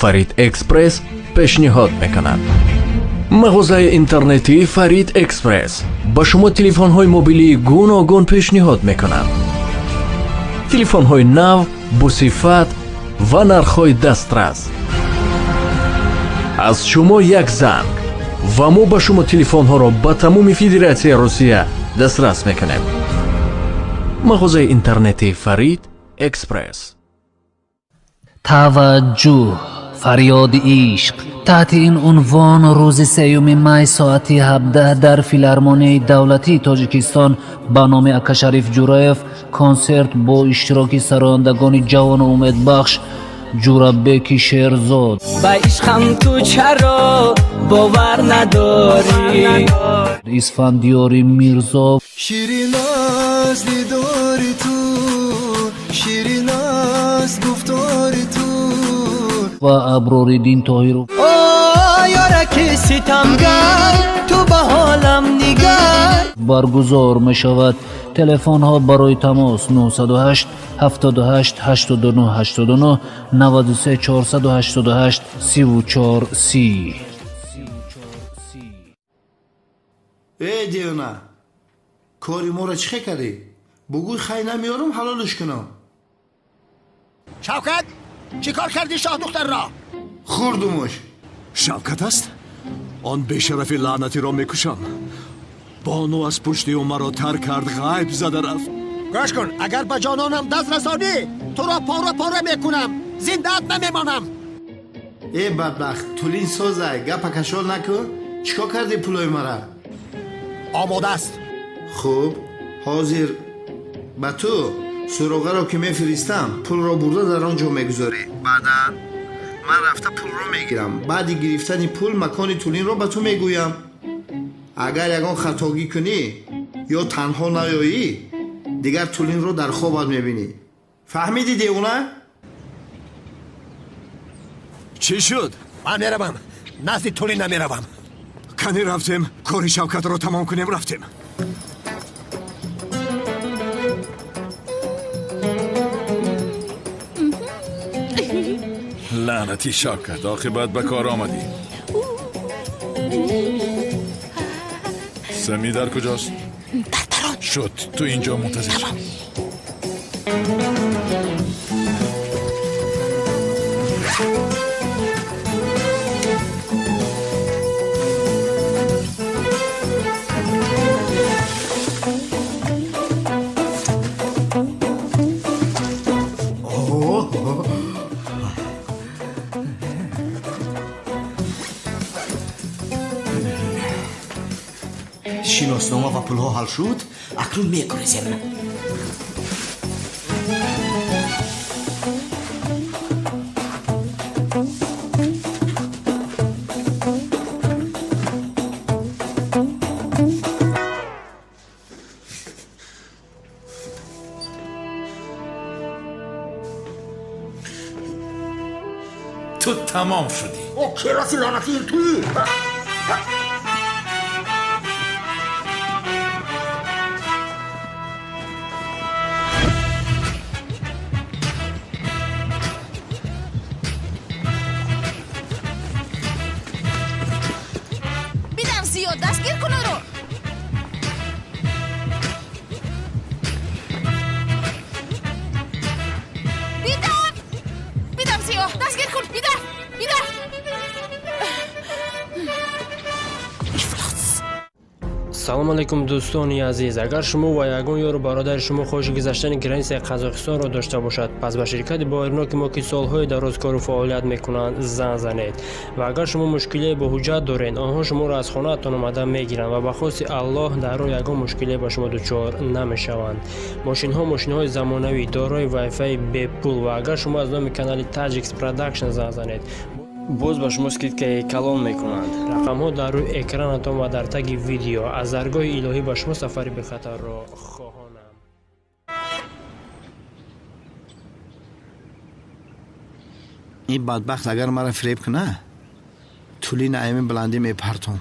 Фарид Экспресс пешниҳод мекунад. Мағозаи интернетии Фарид Экспресс ба шумо телефонҳои мобилии гуногун пешниҳод мекунад. Телефонҳои нав, босифат ва нархҳои дастрас. Аз шумо як занг ва мо ба шумо телефонҳоро ба тамоми Федератсияи Русия дастрас мекунем. Мағозаи интернетии Фарид Экспресс. Таваҷҷӯҳ, фарёди ишқ. Таҳти ин унвон рӯзи 3 май соати 17 дар Филармонияи давлатии Тоҷикистон ба номи Акашариф Ҷураев консерт бо иштироки сарояндагони ҷавону умедбахш Ҷурабеки Шерзод. Ба ишқам ту чаро бовар надорӣ? Исфандиёри Мирзо. Ширин аст дидори ту, ширин аст гуфтори ту. Ва Аброриддин Тоҳиров. О ёраки ситамгар, ту ба ҳолам нигар. Баргузор мешавад. Телефонҳо барои тамос 908 78 89 89 93 488 34 30. Э девона, кори моро чӣ кардӣ? Бугӯй хай намеёрам, ҳалолш кунам. Шавкат, чӣ кор кардӣ шоҳдухтарро? Хӯрдумуш. Шавкат аст? Он бешарафи лаънатиро мекушам. Бону аз пушти ӯ маро тар кард, ғайб зада рафт. Гӯш кун, агар ба ҷононам даст расонӣ, туро пора пора мекунам, зиндаат намемонам. Э бадбахт, тулин созай, гапа кашол накун. Чӣ кор кардӣ пулои мара? Омода аст. Хуб, ҳозир ба ту суроғаро ки мефиристам, пулро бурда дар он ҷо мегузорӣ. Баъдан ман рафта пулро мегирам. Баъди гирифтани пул макони тулинро ба ту мегӯям. Агар ягон хатогӣ кунӣ ё танҳо наёӣ, дигар тулинро дар хобат мебинӣ. Фаҳмидӣ, девона? Чӣ шуд? Ман меравам, назди тулин намеравам. Кани рафтем, кори Шавкатро тамом кунем, рафтем. Лаънати Шавкат, оқибат ба кор омадӣ. Сами дар куҷост? Дар дарон. Шуд, ту инҷо мунтазир шав. Шиноснома ва пулҳо ҳал шуд, акнун мегурезем. Ту тамом шудӣ. О, кераси лаънати туӣ! Дастгир кун ӯро. Бидав! Бидав, Зиё! Дастгир кун! Бидав! Бидав! Ифлос! Салом алейкум, дӯстони азиз. Агар шумо ва ягон ёру бародари шумо хоҳиши гузаштани границаи Қазоқистонро дошта бошад, пас ба ширкати боирноки мо, ки солҳои дароз кору фаъолият мекунанд, занг занед. Ва агар шумо мушкилие бо ҳуҷҷат доред, онҳо шуморо аз хонаатон омада мегиранд ва ба хости Аллоҳ дар роҳ ягон мушкилие ба шумо дучор намешаванд. Мошинҳо мошинҳои замонавӣ, дорои вайфаи бепул ва агар шумо аз номи канали Tajix Production занг занед, боз ба шумо скидкаи калон мекунанд. Рақамҳо дар рӯи экранатон ва дар таги видео. Аз даргоҳи илоҳӣ ба шумо сафари бехатарро хоҳонам. Ин бадбахт агар маро фиреб куна, тулина ами баландӣ мепартом.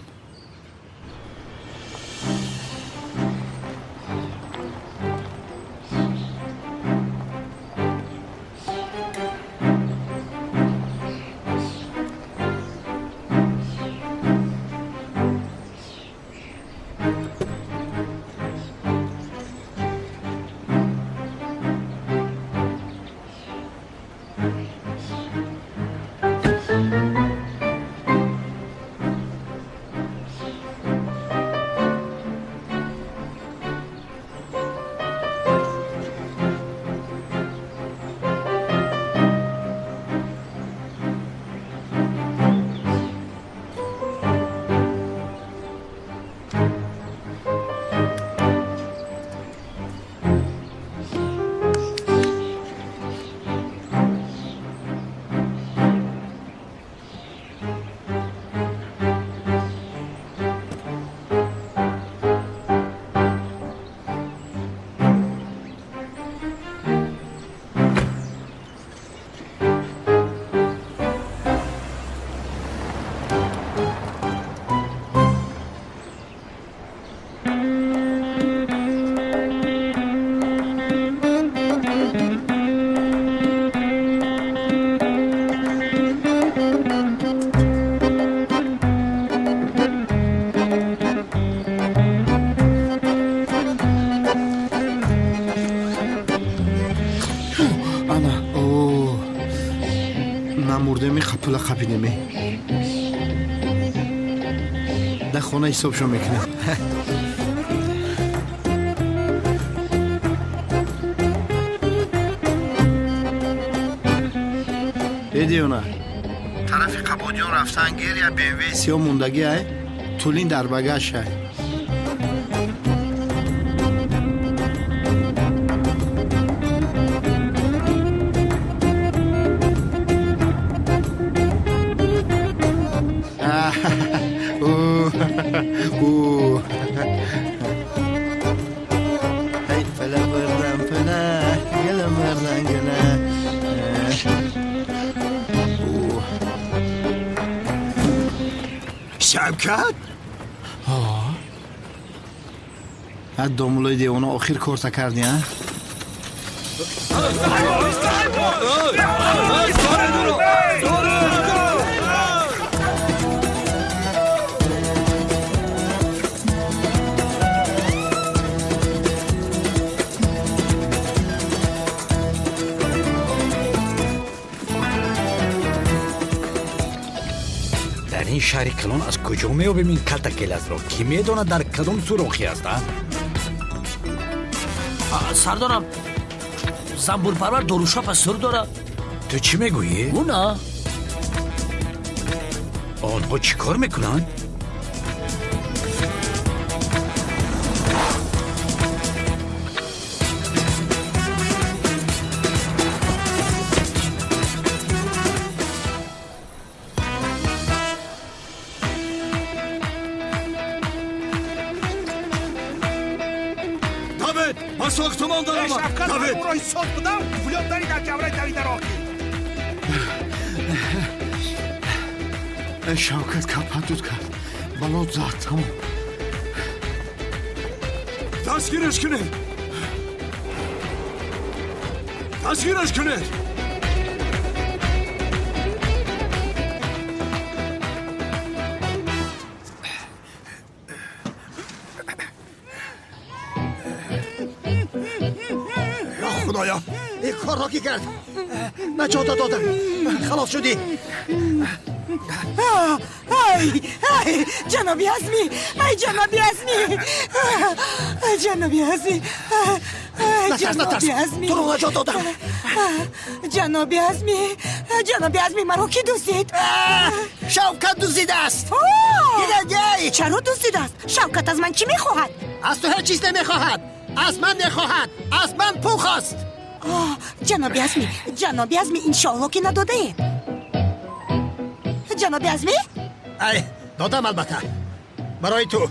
бурдем, пула қапидем. Дар хона ҳисобшон мекунем. Э девона, тарафи Қабодиён рафтан гир, я БМВ сиёҳ мондагӣ ай, тулин дар багаш ай. Шавкат? Ҳа, домулои девона, охир корта кардӣ, а? Дар ин шаҳри калон аз куҷо меёбем ин калта келасро? Кӣ медонад дар кадом сурохӣ аст, а? Сардорам, занбурпарвар дорушапа сур дорад. Ту чӣ мегӯӣ? Ӯ на. Онҳо чӣ кор мекунанд? Ба сохтумон даромад. Шавкат, ӯро ҳисоб будам, пулёт дари дар ҷавраи давида роҳ. Шавкат капатут кард, балот зад, тамом. Дастгираш кунед, дастгираш кунед. Худоё, ин корро ки кард? Наҷота додам, халос шудӣ. Ай, ай, ҷаноби Азмӣ, ай, ҷаноби Азмӣ, ҷаноби Азмӣ, Натарс, натарс, туро наҷот додам. Ҷаноби Азмӣ, ҷаноби Азмӣ, маро кӣ дуздид? Шавкат дуздидааст. Чаро дуздидааст? Шавкат аз ман чӣ мехоҳад? Аз ту ҳеҷ чиз намехоҳад, аз ман мехоҳад, аз ман пул хост. Ҷаноби Азмӣ, ҷаноби Азмӣ, иншоалло ки надодаед. Ҷаноби Азмӣ? Ай, додам албатта. Барои ту.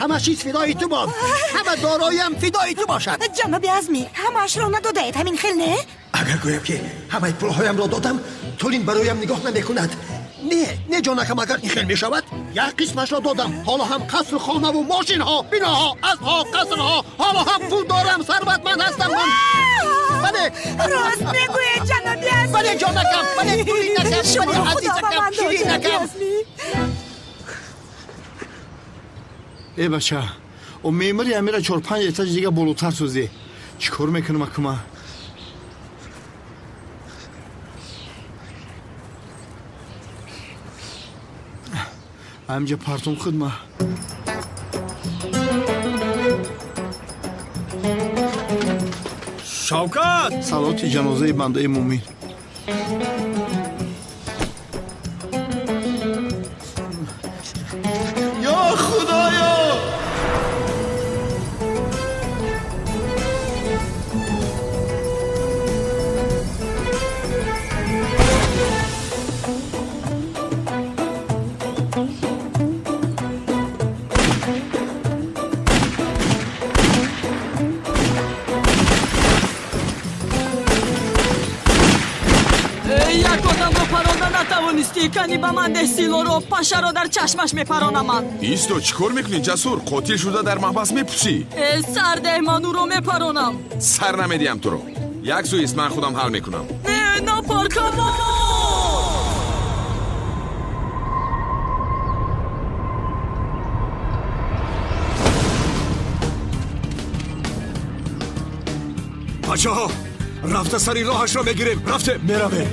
Ҳама чиз фидои ту бод. Ҳама дороям фидои ту бошад. Ҷаноби Азмӣ, ҳамаашро надодаед, ҳамин хел не? Агар гӯям ки ҳамаи пулҳоямро додам, Тулин бароям нигоҳ намекунад. Не, не ҷонакам, агар ин хел мешавад, як қисмашро додам. Ҳоло ҳам қасру хонаву мошинҳо, биноҳо, аспҳо, қасрҳо, ҳоло ҳам пул дорам, сарватманд ҳастам ман. Бале. Рост мегӯед, ҷаноби Азмӣ. Бале, ҷонакам, бале, Тулинакам, бале, азизакам, ширинакам. Э бача, о меъмори амира 4-5 этаж дига болотар созӣ. Чӣ кор мекунам акума? Ҳамҷа партум хидма. Шавкат! Салоти ҷанозаи бандаи мӯмин. Ё Худоё! Кани ба ман деҳ силоро, пашаро дар чашмаш мепаронамад. Исто, чӣ кор мекунӣ, Ҷасур? Қотил шуда дар маҳбас мепусӣ. Э, сар деҳ, ман ӯро мепаронам. Сар намедиҳам туро. Як сӯ ист, ман худам ҳал мекунам. Не, напар, камон! Бачаҳо, рафта сари роҳашро мегирем. Рафте, меравем.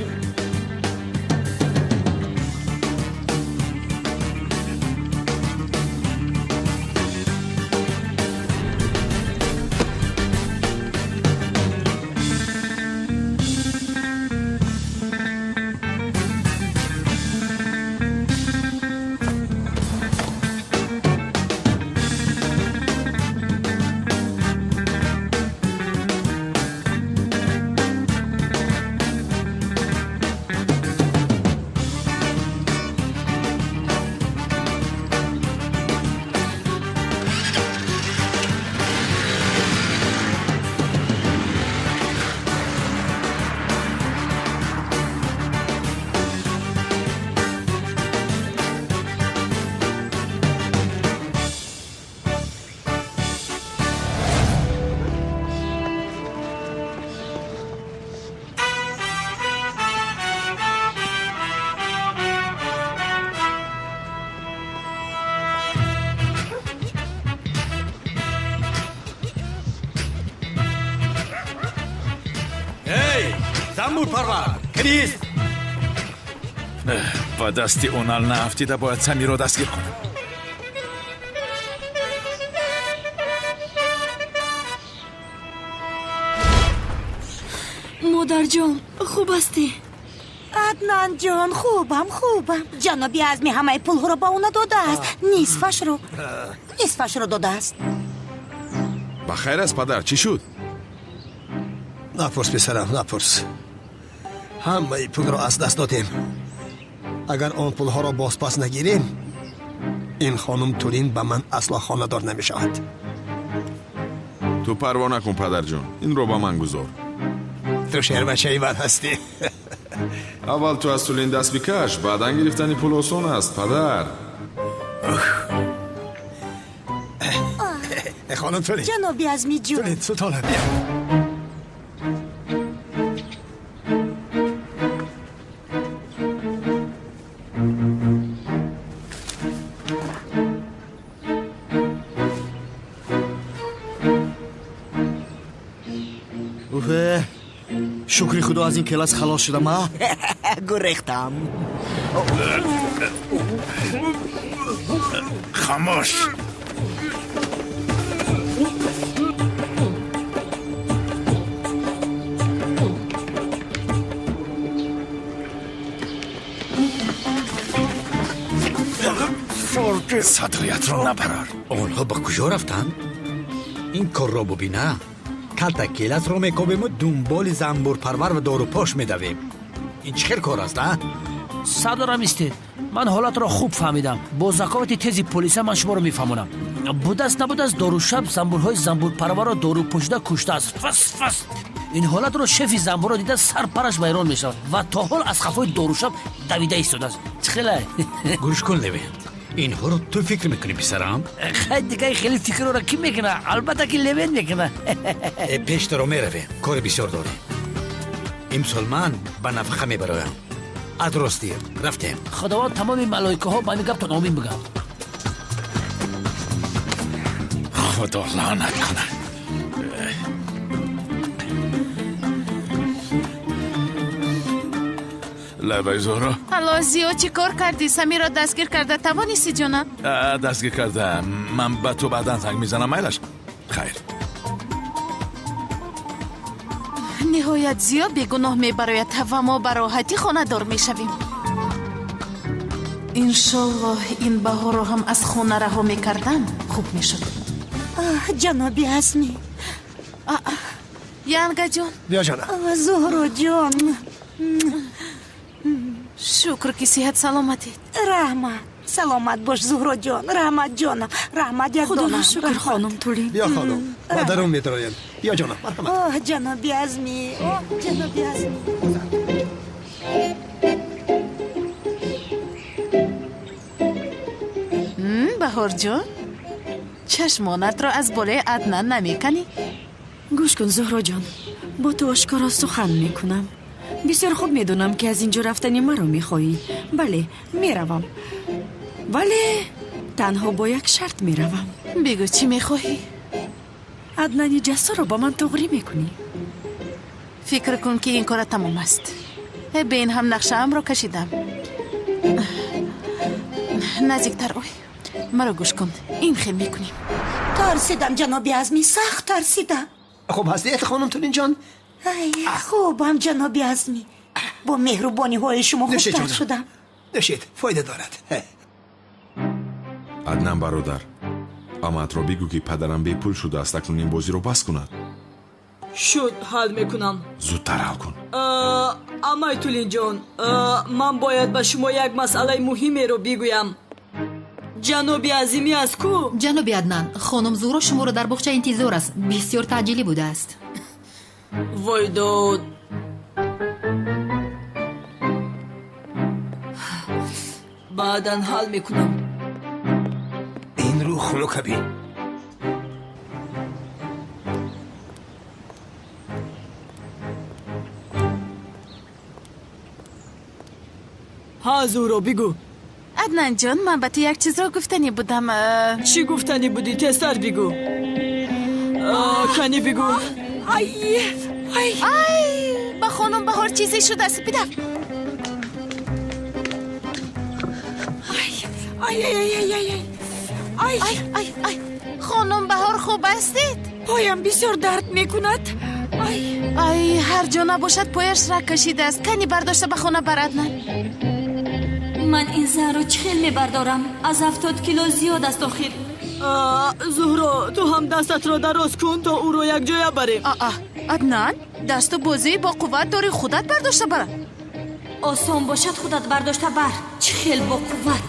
Замбурпарвар, кирист. Ба дасти онал наафтида бояд Самирро дастгир кунам. Модарҷон, хуб ҳастӣ? Аднанҷон, хубам, хубам. Ҷаноби Азми ҳамаи пулҳоро ба ӯ надодааст. Нисфашро додааст. Ба хайр аст, падар, чӣ шуд? Напурс, писарам, напурс. Ҳамаи пулро аз даст додем. Агар он пулҳоро бозпас нагирем, ин хонум Тулин ба ман асло хонадор намешавад. Ту парво накун, падарҷон, инро ба ман гузор. Ту шербачаи ман ҳастӣ. Аввал ту аз Тулин даст бикаш, баъдан гирифтани пул осон аст, падар. Хонум Тулин. Ҷаноби Азмиҷон. Тулин, султона, бия. Шукри худо, аз ин келас халос шудам, а? Гурехтам. Хамош! Садоятро набарор. Онҳо ба куҷо рафтанд? Ин корро бубина. Калта келасро мекобему дунболи занбурпарвар ва дорупош медавем. Ин чӣ хел кор аст, а? Сардорам, истед. Ман ҳолатро хуб фаҳмидам. Бо заковати тези полиса ман шуморо мефаҳмонам. Будааст набудааст, дорушаб занбурҳои занбурпарварро дорупошида куштааст. Фас фас. Ин ҳолатро шефи занбурро дида сарпараш вайрон мешавад ва то ҳол аз хафои дорушаб давида истодааст. Чӣ хелай? Гӯш кун, Левент. Инҳоро ту фикр мекунӣ, писарам? Хай, дигар хеле фикрро кӣ мекуна? Албатта ки Левент мекуна. Пештаро меравем, кори бисёр дорем. Имсол ман ба нафақа мебароям. Аз ростӣ рафтем. Худованд тамоми малоикаҳо ба ҳамин гаптон омин бигӯянд. Худо лаънат кунад. Лабай, Зуҳро. Алло, Зиё, чӣ кор кардӣ? Самирро дастгир карда тавонистӣ, ҷонам? Дастгир карда. Ман ба ту баъдан занг мезанам, майлаш? Хайр. Ниҳоят Зиё бегуноҳ мебарояд ва мо ба роҳатӣ хонадор мешавем. Иншоллоҳ, ин баҳорро ҳам аз хона раҳо мекардам, хуб мешуд. Ҷаноби Азмӣ. Янгаҷон. Биё, ҷонам. Зуҳроҷон. Шукр, ки сиҳат саломатед. Раҳмат. Саломат бош, Зуҳроҷон. Раҳмат, ҷонам. Раҳмат, як Худоро шукр, хонум Тулин. Биё, хонум, ба дарун медароем. Биё, ҷонам, марҳамат. Оҳ, ҷаноби Азмӣ. Оҳ, ҷаноби Азмӣ. Баҳорҷон, чашмонатро аз болои Аднан намеканӣ? Гӯш кун, Зуҳроҷон, бо ту ошкоро сухан мекунам. Бисёр хуб медонам, ки аз ин ҷо рафтани маро мехоҳӣ. Бале, меравам. Вале танҳо бо як шарт меравам. Бигӯ, чӣ мехоҳӣ? Аднани Ҷасурро ба ман туғрӣ мекунӣ. Фикр кун, ки ин кора тамом аст. Бе ин ҳам нақшаамро кашидам. Наздиктар ой. Маро гӯш кун. Ин хел мекунем. Тарсидам, ҷаноби Азмӣ, сахт тарсидам. Хуб ҳастед, хонум Тулинҷон? Ай, хубам, ҷаноби Азмӣ. Бо меҳрубониҳои шумо хубтар шудам. Нӯшед, фоида дорад. Аднан бародар, амаатро бигӯ, ки падарам бепул шудааст, акнун ин бозиро бас кунад. Шуд, ҳал мекунам. Зудтар ҳал кун. Амай Тулинҷон, ман бояд ба шумо як масъалаи муҳимеро бигӯям. Ҷаноби Азимӣ аз ку? Ҷаноби Аднан, хонум Зуҳро шуморо дар боғча интизор аст. Бисёр таъҷилӣ будааст. Вой дод. Баъдан ҳал мекунам. Ин рӯ хунука бин. Ҳа, Зуҳро, бигӯ. Аднанҷон, ман ба ту як чизро гуфтанӣ будам. Чӣ гуфтанӣ будӣ? Тезтар бигӯ. Кани бигӯ. Ай, ай, ба Ба хонум Баҳор чизе шудааст. Бидав. Ай, ай, ай, ай, ай, ай, ай, ай, ай, хонум Баҳор, хуб ҳастед? Поям бисёр дард мекунад. Ай, ай, ҳар ҷо набошад, пояш раг кашидааст. Кани бардошта ба хона бар, Аднан. Ман ин занро чӣ хел мебардорам? Аз 70 кило зиёд аст охир. Зуҳро, ту ҳам дастатро дароз кун, то ӯро якҷоя барем. Аа, Аднан, дасту бозии бо қувват дорӣ, худат бардошта бара. Осон бошад, худат бардошта бар. Чӣ хел бо қувват!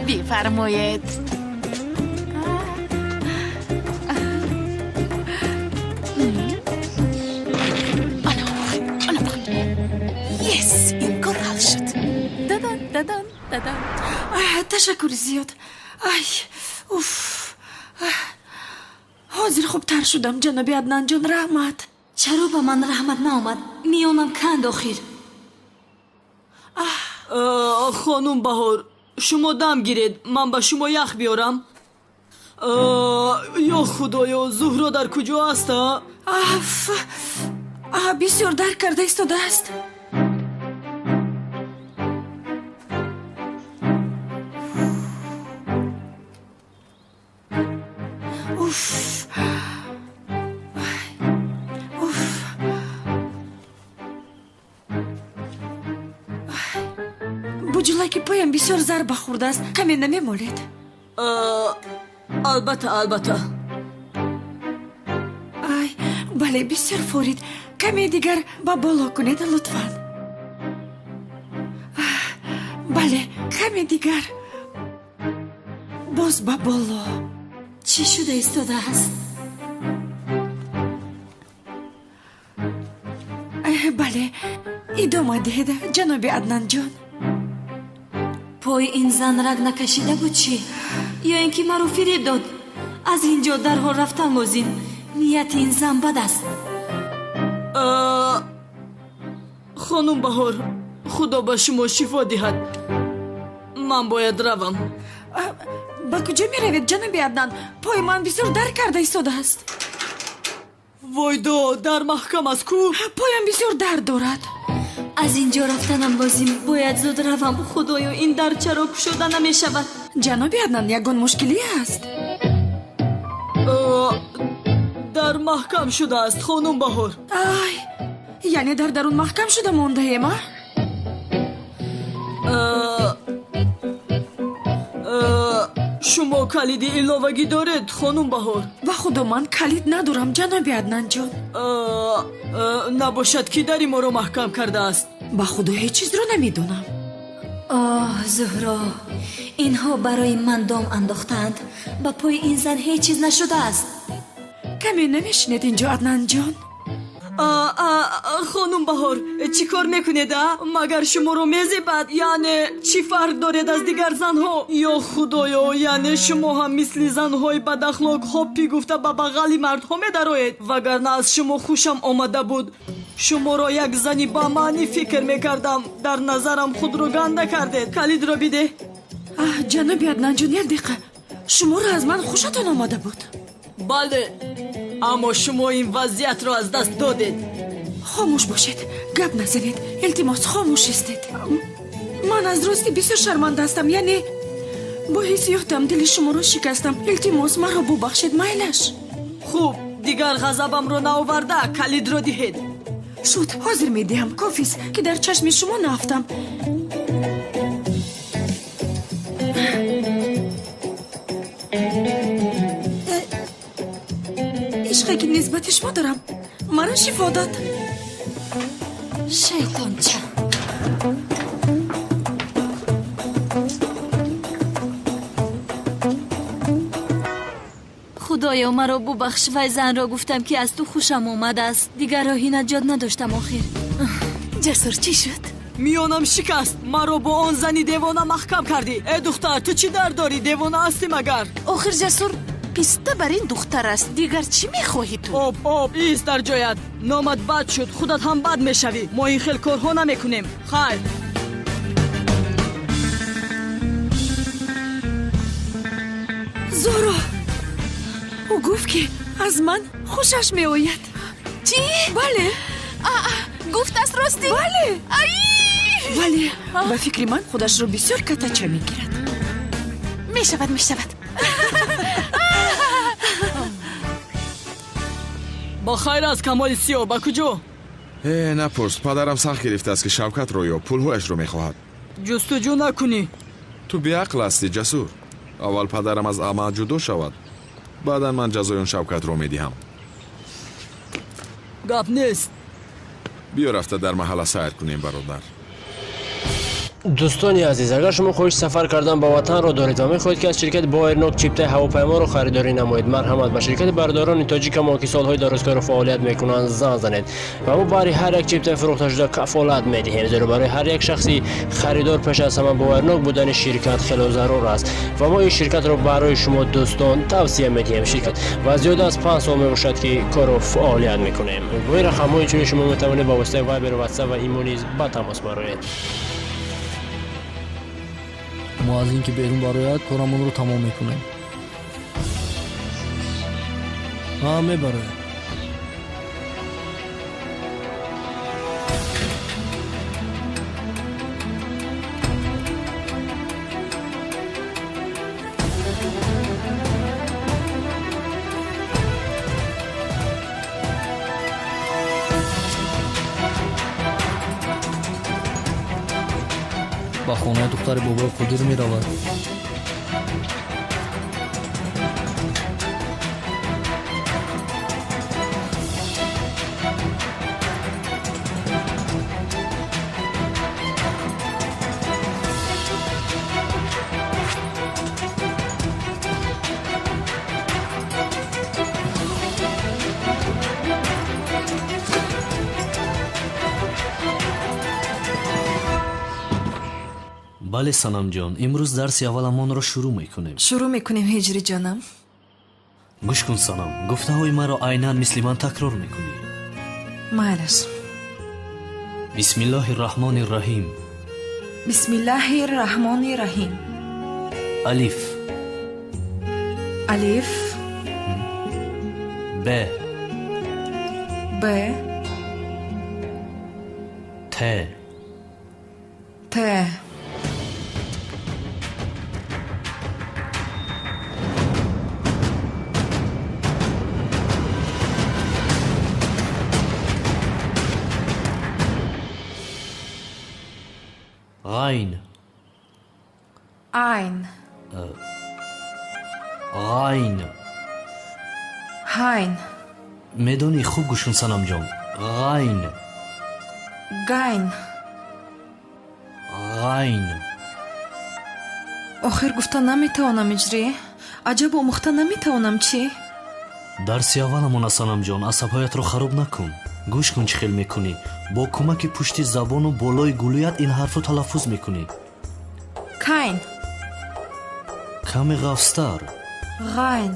Бифармоед. Yes, ин кор ҳал шуд. Дадан, дадан, дадан. Ташаккури зиёд. Ай, уф, ҳозир хубтар шудам, ҷаноби Аднанҷон, раҳмат. Чаро ба ман раҳмат наомад? Миёнам канд охир. Хонум Баҳор, шумо дам гиред, ман ба шумо ях биёрам. Ё Худоё, Зуҳро дар куҷо аст? Аф, бисёр дард карда истодааст. Уф, уф. Буҷулаки поям бисёр зарба хӯрдааст, каме намемолед? Албатта, албатта. Ай, бале, бисёр форид. Каме дигар ба боло кунед, лутфан. Бале, каме дигар, боз ба боло. Чӣ шуда истодааст? Бале, идома диҳед, ҷаноби Аднанҷон. Пои ин зан раг накашида буд чӣ? Ё ин ки маро фиреб дод? Аз ин ҷо дарҳол рафтан лозим. Нияти ин зан бад аст. Хонум Баҳор, Худо ба шумо шифо диҳад. Ман бояд равам. Ба куҷо меравед, ҷаноби Аднан? Пои ман бисёр дард карда истодааст. Войдо, дар маҳкам аст ку? Поям бисёр дард дорад. Аз ин ҷо рафтанам лозим, бояд зуд равам. Худоё, ин дар чаро кушода намешавад? Ҷаноби Аднан, ягон мушкилӣ аст? Дар маҳкам шудааст, хонум Баҳор. Ай, яъне дар дарун маҳкам шуда мондаем, а? Шумо калиди иловагӣ доред, хонум Баҳор? Ба Худо, ман калид надорам, ҷаноби Аднанҷон. Набошад, ки дари моро маҳкам кардааст? Ба Худо, ҳеҷ чизро намедонам. Оҳ, Зуҳро, инҳо барои ман дом андохтаанд. Ба пои ин зан ҳеҷ чиз нашудааст. Каме намешинед инҷо, Аднанҷон? Хонум Баҳор, чӣ кор мекунед, а? Магар шуморо мезебад? Яъне чӣ фарқ доред аз дигар занҳо? Ё Худоё, яъне шумо ҳам мисли занҳои бадахлоқ ҳоппи гуфта ба бағали мардҳо медароед? Вагарна аз шумо хушам омада буд. Шуморо як зани бамаънӣ фикр мекардам. Дар назарам худро ганда кардед. Калидро бидеҳ. Ҷаноби Аднанҷон, як дақиқа, шуморо аз ман хушатон омада буд? Бале, аммо шумо ин вазъиятро аз даст додед. Хомӯш бошед, гап назанед, илтимос, хомӯш истед. Ман аз рости бисёр шарманда ҳастам, яъне бо ҳиссиётам дили шуморо шикастам. Илтимос, маро бубахшед, майлаш? Хуб, дигар ғазабамро наоварда, калидро диҳед. Шуд, ҳозир медиҳам. Кофист, ки дар чашми шумо наафтам. Ишқе ки нисбати шумо дорам, маро шифо дод. Шайтонча. Худоё, маро бубахш. Вай занро гуфтам, ки аз ту хушам омадааст. Дигар роҳи наҷот надоштам охир. Ҷасур, чӣ шуд? Миёнам шикаст. Маро бо он зани девона маҳкам кардӣ. Э, духтар, ту чӣ дард дорӣ? Девона ҳастӣ магар? Охир, Ҷасур, Писта бар ин духтар аст. Дигар чӣ мехоҳӣ ту? Об, об, ист дар ҷоят. Номат бад шуд, худат ҳам бад мешавӣ. Мо ин хел корҳо намекунем. Хайр. Зуҳро, ӯ гуфт, ки аз ман хушаш меояд. Чӣ? Бале. Гуфтааст ростӣ? Бале. Ай! Бале, ба фикри ман худашро бисёр катача мегирад. Мешавад, мешавад. Ба хайр аст, Камоли Сиёҳ, ба куҷо? Э, напурс, падарам сахт гирифтааст, ки Шавкатро ё пулҳояшро мехоҳад. Ҷустуҷӯ накунӣ. Ту беақл ҳастӣ, Ҷасур. Аввал падарам аз амал ҷудо шавад, баъдан ман ҷазои он Шавкатро медиҳам. Гап нест. Биё рафта дар маҳалла сайр кунем, бародар. Дӯстони азиз, агар шумо хоҳиши сафар кардан ба ватанро доред ва мехоҳед, ки аз ширкати Боэрнок чиптаи ҳавопайморо харидорӣ намоед, марҳамат, ба ширкати бародарони тоҷикамо, ки солҳои дароз кору фаъолият мекунанд, занг занед ва мо баҳри ҳар як чиптаи фурӯхташуда кафолат медиҳем, зеро барои ҳар як шахси харидор пеш аз ҳама боварнок будани ширкат хело зарур аст ва мо ин ширкатро барои шумо дӯстон тавсия медиҳем. Ширкат ва зиёда аз 5 сол мебошад, ки кору фаъолият мекунем. Бо ин рақамҳо инчунин шумо метавонед ба воситаи Вайбер, Ватсап ва Имо низ ба тамос бароед. Мо аз ин ки берун барояд, корамонро тамом мекунем. Ҳа, мебарояд. Ба хонаи духтари бобои Қодир меравад. Бале, Санамҷон, имрӯз дарси авваламонро шурӯъ мекунем. Шурӯъ мекунем, Ҳиҷри ҷонам. Гӯш кун, Санам, гуфтаҳои маро айнан мисли ман такрор мекунӣ. Майлаш. Бисмиллоҳи раҳмони раҳим. Бисмиллоҳи раҳмони раҳим. Алиф. Алиф. Б. Б. Т. Т. Ғайн. Айн. Ғайн. Ҳайн. Медонӣ, хуб гӯш кун, Санамҷон. Ғайн. Гайн. Ғайн. Охир гуфта наметавонам, Иҷрӣ. Аҷаб омӯхта наметавонам, чӣ? Дарси авваламона, Санамҷон, асабҳоятро хароб накун. Гӯш кун, чӣ хел мекунӣ. Бо кӯмаки пушти забону болои гулӯят ин ҳарфро талаффуз мекунӣ. Кайн. Каме ғафзтар. Ғайн.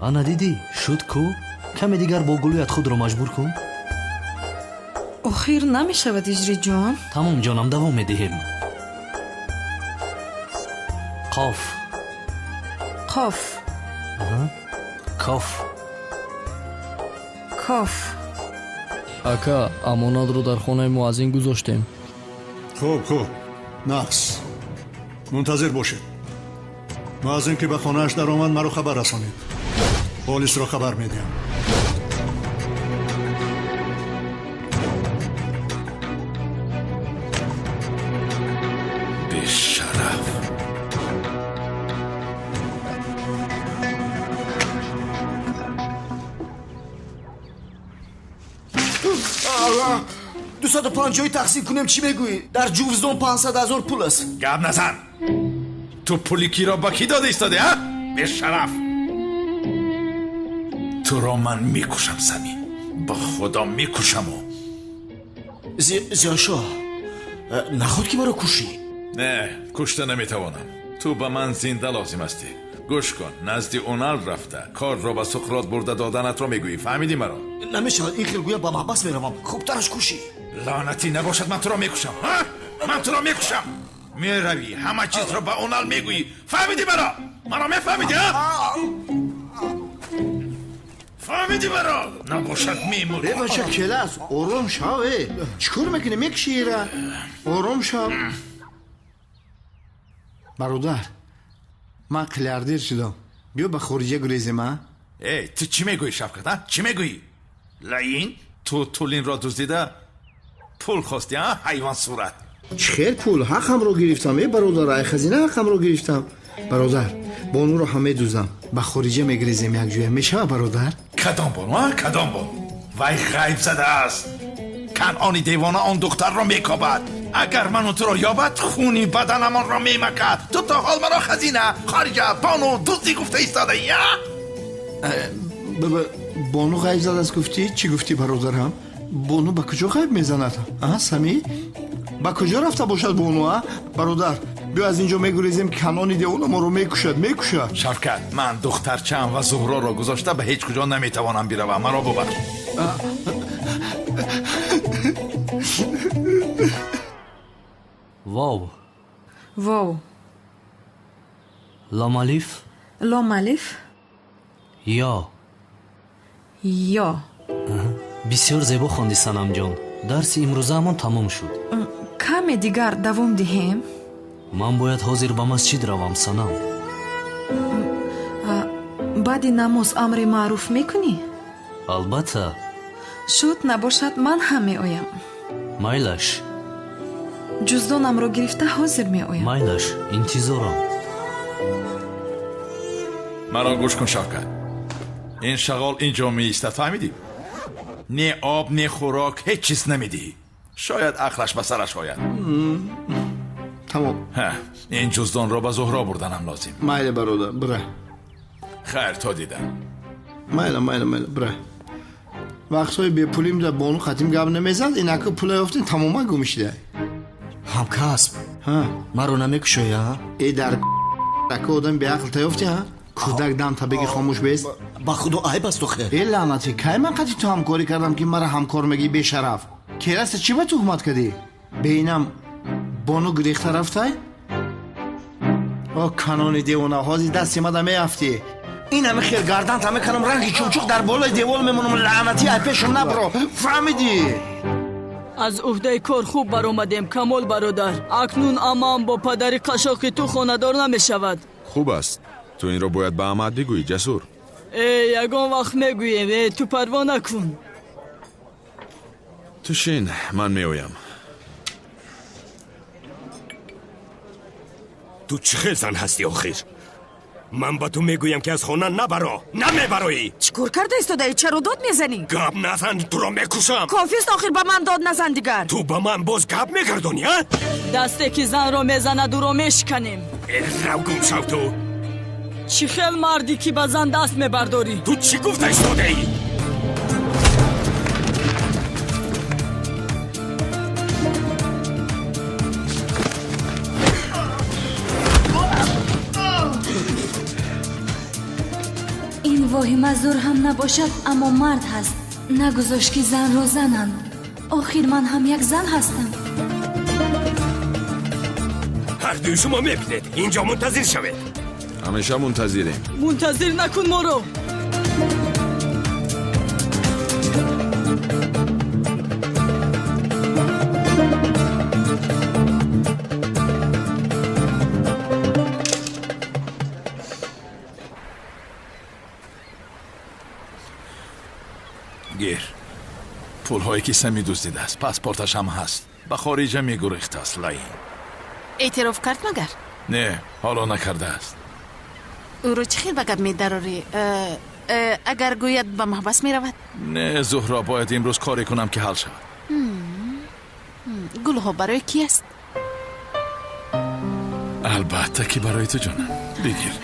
Ана дидӣ, шуд ку? Каме дигар бо гулӯят худро маҷбур кун. Охир намешавад, Иҷриҷон. Тамом, ҷонам, давом медиҳем. Қоф. Қоф. Коф. Коф. Ака, амонатро дар хонаи муаззин гузоштем. Хуб, хуб, нақс. Мунтазир бошед. Муаззин ки ба хонааш даромад, маро хабар расонед. Полисро хабар медиҳам. Бешараф. 250 тақсим кунем, чӣ мегӯӣ? Дар ҷувздон 500 ҳазор пул аст. Гап назан. Ту пули киро ба кӣ дода истоди, а? Бешараф. Туро ман мекушам, Самим. Ба худо мекушаму. Зиёшоҳ, наход ки маро кушӣ? Не, кушта наметавонам. Ту ба ман зинда лозим ҳастӣ. Гӯш кун, назди Унал рафта корро ба Суқрот бурда доданатро мегӯӣ. Фаҳмидӣ маро? Намешавад, ин хел гӯя ба маҳбас меравам. Хубтараш кушӣ. Лаънатӣ набошад, ман туро мекушам. Ман туро мекушам. Меравӣ, ҳама чизро ба Унал мегӯӣ. Фаҳмидӣ маро? Маро мефаҳмидӣ, а? Фаҳмидӣ маро? Набошад, мемурӣ. Э бача, келас, ором шав. Э, чӣ кор мекунӣ? Мекушӣ ира. Ором шав. Бародар, ман миллиардер шудам. Биё ба хориҷа гурезем, а? Эй, ту чӣ мегӯӣ, Шавкат, а? Чӣ мегӯӣ? Лаин, ту Тулинро дуздида пул хостӣ, а? Ҳайвон сурат. Чӣ хел пул? Ҳаққамро гирифтам, э бародар, ай хазина ҳаққамро гирифтам. Бародар, бонуро ҳам медуздам. Ба хориҷа мегурезем якҷоя. Мешава, бародар? Кадом бону, а? Кадом бону? Вай ғайб задааст. Канъони девона он духтарро мекобад. Агар ману туро ёбад, хуни баданамонро мемакад. Ту то ҳол маро хазина, хориҷа, бону, дуздӣ гуфта истодаӣ, а? Бону ғайб задааст гуфтӣ? Чӣ гуфтӣ, бародарам? Бону ба куҷо ғайб мезанад? А, Самӣ? Ба куҷо рафта бошад бону, а? Бародар, биё аз инҷо мегурезем, Канъони девона моро мекушад, мекушад. Шавкат, ман духтарчаам ва Зуҳроро гузошта ба ҳеҷ куҷо наметавонам биравам. Маро бубахш. Вов. Вов. Лом алиф. Лом алиф. Ё. Ё. Бисёр зебо хонди, Санамҷон. Дарси имрӯзаамон тамом шуд. Каме дигар давом диҳем? Ман бояд ҳозир ба масҷид равам, Санам. Баъди намоз амри маъруф мекунӣ? Албатта. Шуд, набошад, ман ҳам меоям. Майлаш. Ҷуздонамро гирифта ҳозир меоям. Майлаш, интизорам. Маро гӯш кун, Шавкат. Ин шағол ин ҷо меистад, фаҳмидӣ? Не об, не хӯрок, ҳеҷ чиз намедиҳӣ. Шояд ақлаш ба сараш ояд. Тамом. Ин ҷуздонро ба Зуҳро бурданам лозим. Майли, бародар, бира. Хайр, то дидам. Майла, майла, майла, бира. Вақтҳои бепулим да бону хатим гап намезад, инака пула ёфтем, тамоман гум шуда. Ҳамкасб, маро намекушоӣ, а? Э, дар ака одам беақл та ёфтӣ, а? Кӯдак дам та беги хомӯш бест. Ба худо айб аст охир. Э, лаънатӣ, кай ман қати ту ҳамкорӣ кардам, ки мара ҳамкор мегӣ, бешараф? Кераста чӣ ба туҳмат кардӣ? Бeinам бону гирехта рафтай? О, канони девона, ҳозир дасти мада меафтӣ. Ин ҳами хел гардан та мекунам, ранги чумчуқ дар болои девол мемонам, лаънатӣ, ай пешам набро. Фаҳмидӣ? Аз уҳдаи кор хуб баромадем, Камол бародар. Акнун амаам бо падари қашоқи ту хонадор намешавад. Хуб аст. Ту инро бояд ба амаат бигӯӣ, Ҷасур. Э, ягон вақт мегӯем. Э, ту парво накун. Ту шин, ман меоям. Ту чӣ хел зан ҳастӣ охир? Ман ба ту мегӯям, ки аз хона набаро, намебароӣ. Чӣ кор карда истодаӣ? Чаро дод мезанӣ? Гап назан, туро мекушам. Кофист охир, ба ман дод назан дигар. Ту ба ман боз гап мегардонӣ, а? Дасте ки занро мезанад, ӯро мешиканем. Э, рав, гум шав ту. Чӣ хел мардӣ, ки ба зан даст мебардорӣ? Ту чӣ гуфта истодаӣ? Ин воҳима зур ҳам набошад, аммо мард ҳаст. Нагузошт, ки занро зананд. Охир ман ҳам як зан ҳастам. Ҳардуи шумо мебинед, инҷо мунтазир шавед. Ҳамеша мунтазирем. Мунтазир накун моро. Гир, пулҳое ки Сами дуздидааст, паспорташ ҳам ҳаст. Ба хориҷа мегурехтааст, лаин. Эътироф кард магар? Не, ҳоло накардааст. Ӯро чӣ хел ба гап медарорӣ? Агар гӯяд, ба маҳбас меравад. Не, Зуҳро, бояд имрӯз коре кунам, ки ҳал шавад. Гулҳо барои кӣ аст? Албатта, ки барои ту, ҷонам. Бигир.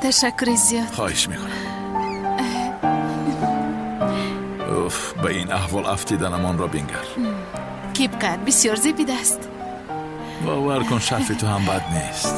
Ташаккури зиёд. Хоҳиш мекунам. Уф, ба ин аҳвол афтиданамонро бингар. Кипкат бисёр зебидааст. Бовар кун, шарфи ту ҳам бад нест.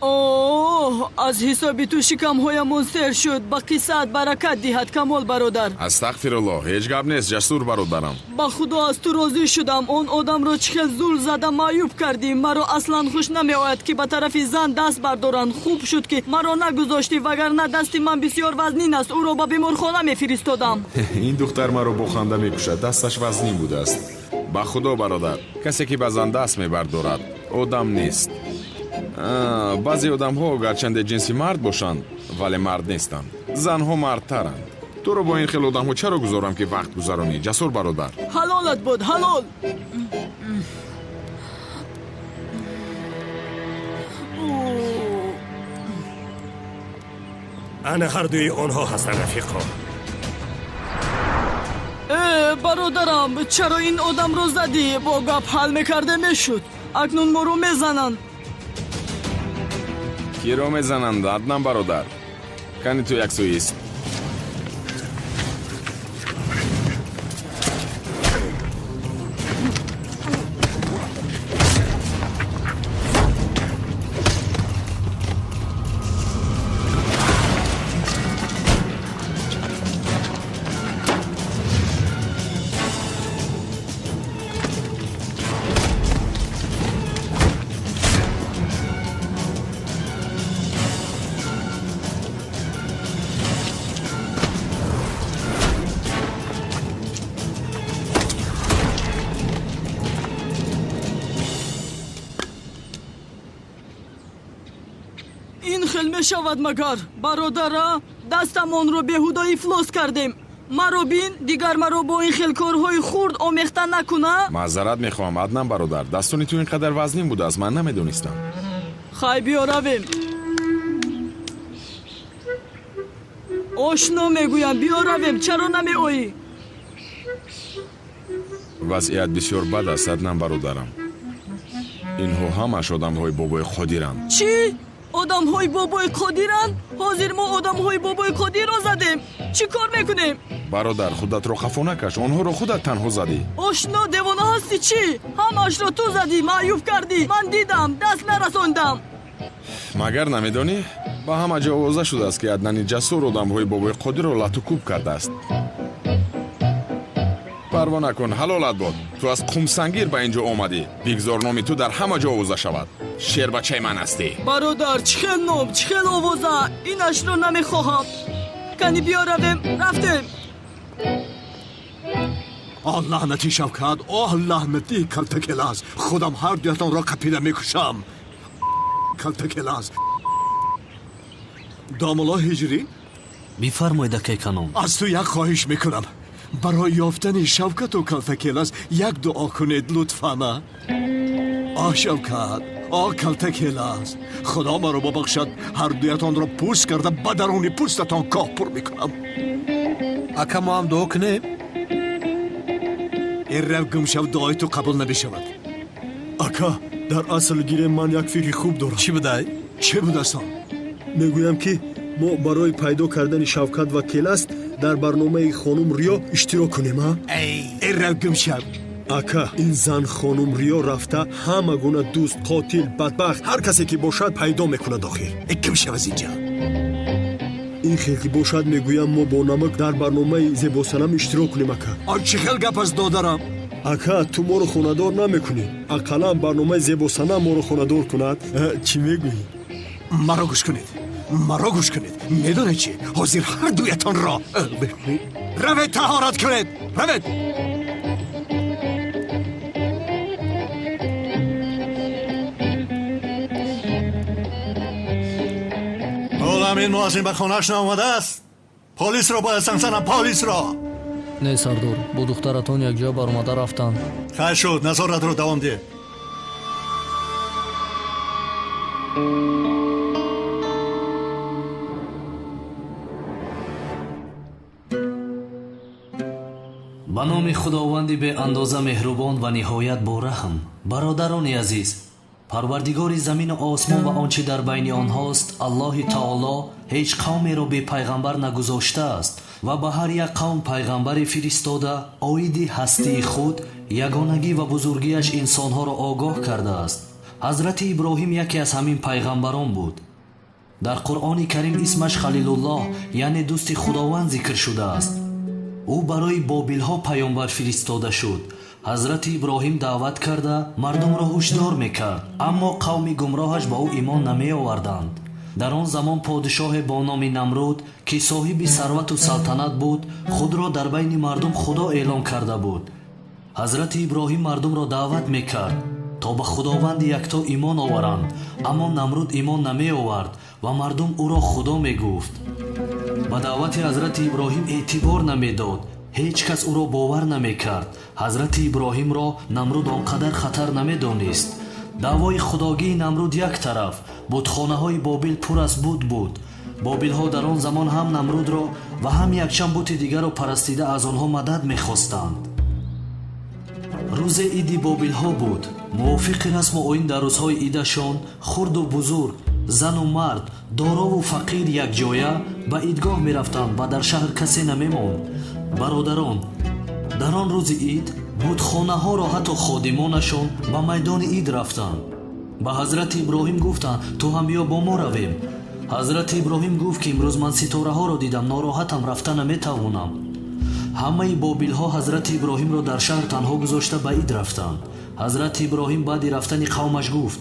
Оҳ, аз ҳисоби ту шикамҳоямон сер шуд. Ба қиссаат баракат диҳад, Камол бародар. Астағфируллоҳ, ҳеҷ гап нест, Ҷасур бародарам. Ба худо аз ту розӣ шудам. Он одамро чӣ хел зур зада маъюб кардӣ. Маро аслан хуш намеояд, ки ба тарафи зан даст бардоранд. Хуб шуд, ки маро нагузоштӣ, вагарна дасти ман бисёр вазнин аст. Ӯро ба беморхона мефиристодам. Ин духтар маро бо ханда мекушад. Дасташ вазнин будааст. Ба худо бародар, касе ки ба зан даст мебардорад, одам нест. Баъзе одамҳо гарчанде ҷинси мард бошанд, вале мард нестанд. Занҳо мардтаранд. Туро бо ин хел одамҳо чаро гузорам, ки вақт гузаронӣ, Ҷасур бародар? Ҳалолат буд, ҳалол. Ана ҳардуи онҳо ҳастанд, рафиқо. Э, бародарам, чаро ин одамро задӣ? Бо гап ҳал мекарда мешуд. Акнун моро мезананд. Киро мезананд, Аднан бародар? Кани ту яксӯист. Ин хел мешавад магар, бародара? Дастамонро беҳуда ифлос кардем. Маро бин, дигар маро бо ин хел корҳои хурд омехта накуна. Маъзарат мехоҳам, Аднан бародар. Дастони ту ин қадар вазнин будааст, ман намедонистам. Хай, биё равем. Ошно мегӯям, биё равем. Чаро намеоӣ? Вазъият бисёр бад аст, Аднан бародарам. Инҳо ҳамаш одамҳои бобои Қодиранд. Чӣ? Одамҳои бобои Қодиранд? Ҳозир мо одамҳои бобои Қодирро задем. Чӣ кор мекунем? Бародар, худатро хафо накаш. Онҳоро худат танҳо задӣ. Ошно, девона ҳастӣ чӣ? Ҳамашро ту задӣ, маъюб кардӣ. Ман дидам, даст нарасондам. Магар намедонӣ? Ба ҳама ҷо овоза шудааст, ки Аднани Ҷасур одамҳои бобои Қодирро лату кӯб кардааст. Парво накун, ҳалолат бод. Ту аз Қумсангир ба ин ҷо омадӣ. Бигзор номи ту дар ҳама ҷо овоза шавад. Шербачаи ман ҳастӣ. Бародар, чӣ хел ном, чӣ хел овоза? Инашро намехоҳам. Кани биё равем. Рафтем. Оҳ, лаънати Шавкат, оҳ, лаънати Калтакелас. Худам ҳар дуятонро қапида мекушам. Калтакелас. Домулло Ҳиҷрӣ? Бифармоед, акай Канон. Аз ту як хоҳиш мекунам. Барои ёфтани Шавкату Калтакелас як дуо кунед, лутфан. Оҳ, Шавкат, оҳ, Калтакелас. Худо маро бубахшад, ҳар дуятонро пӯст карда ба даруни пӯстатон коҳ пур мекунам. Ака, мо ҳам дуо кунем? Эррав, гум шав, дуои ту қабул намешавад. Ака, дар асл гирем, ман як фикри хуб дорам. Чӣ будай? Чӣ будаст он? Мегӯям, ки мо барои пайдо кардани Шавкат ва Келаст дар барномаи хонум Риё иштирок кунем, а? Эррав, гум шав. Ака, ин зан хонум Риё рафта ҳама гуна дӯст, қотил, бадбахт, ҳар касе ки бошад, пайдо мекунад охир. Гум шав аз инҷа. Ин хел ки бошад, мегӯям, мо бо намак дар барномаи Зебосанам иштирок кунем, ака. Он чӣ хел гап аст, додарам? Ака, ту моро хонадор намекунӣ. Ақаллан барномаи Зебосанам моро хонадор кунад. Чӣ мегӯӣ? Маро гӯш кунед, маро гӯш кунед. Медонед чӣ? Ҳозир ҳар дуятонро равед, таҳорат кунед, равед. Ҳолам ин муаззин ба хонааш наомадааст. Полисро бояд занг занам, полисро. Не, сардор, бо духтаратон якҷоя баромада рафтанд. Хайр шуд, назоратро давом деҳ. Ба номи Худованди беандоза меҳрубон ва ниҳоят бораҳм. Бародарони азиз, Парвардигори замину осмон ва он чӣ дар байни онҳост, Аллоҳи таоло ҳеҷ қавмеро бе пайғамбар нагузоштааст ва ба ҳар як қавм пайғамбаре фиристода, оиди ҳастии худ, ягонагӣ ва бузургиаш инсонҳоро огоҳ кардааст. Ҳазрати Иброҳим яке аз ҳамин пайғамбарон буд. Дар Қуръони Карим исмаш Халилуллоҳ, яъне дӯсти Худованд зикр шудааст. Ӯ барои бобилҳо паёмбар фиристода шуд. Ҳазрати Иброҳим даъват карда мардумро ҳушдор мекард, аммо қавми гумроҳаш ба ӯ имон намеоварданд. Дар он замон подишоҳе бо номи Намруд, ки соҳиби сарвату салтанат буд, худро дар байни мардум худо эълон карда буд. Ҳазрати Иброҳим мардумро даъват мекард, то ба Худованди якто имон оваранд, аммо Намруд имон намеовард ва мардум ӯро худо мегуфт. Ба даъвати ҳазрати Иброҳим эътибор намедод, ҳеҷ кас ӯро бовар намекард. Ҳазрати Иброҳимро Намруд он қадар хатар намедонист. Даъвои худогии Намруд як тараф, бутхонаҳои Бобил пур аз бут буд. Бобилҳо дар он замон ҳам Намрудро ва ҳам якчанд бути дигарро парастида аз онҳо мадад мехостанд. Рӯзе иди бобилҳо буд. Мувофиқи расму оин дар рӯзҳои идашон хурду бузург, зану мард, дорову фақир якҷоя ба идгоҳ мерафтанд ва дар шаҳр касе намемонд. Бародарон, дар он рӯзи ид бутхонаҳоро ҳатто ходимонашон ба майдони ид рафтанд. Ба ҳазрати Иброҳим гуфтанд: ту ҳам биё бо мо равем. Ҳазрати Иброҳим гуфт, ки имрӯз ман ситораҳоро дидам, нороҳатам, рафта наметавонам. Ҳамаи бобилҳо ҳазрати Иброҳимро дар шаҳр танҳо гузошта ба ид рафтанд. Ҳазрати Иброҳим баъди рафтани қавмаш гуфт: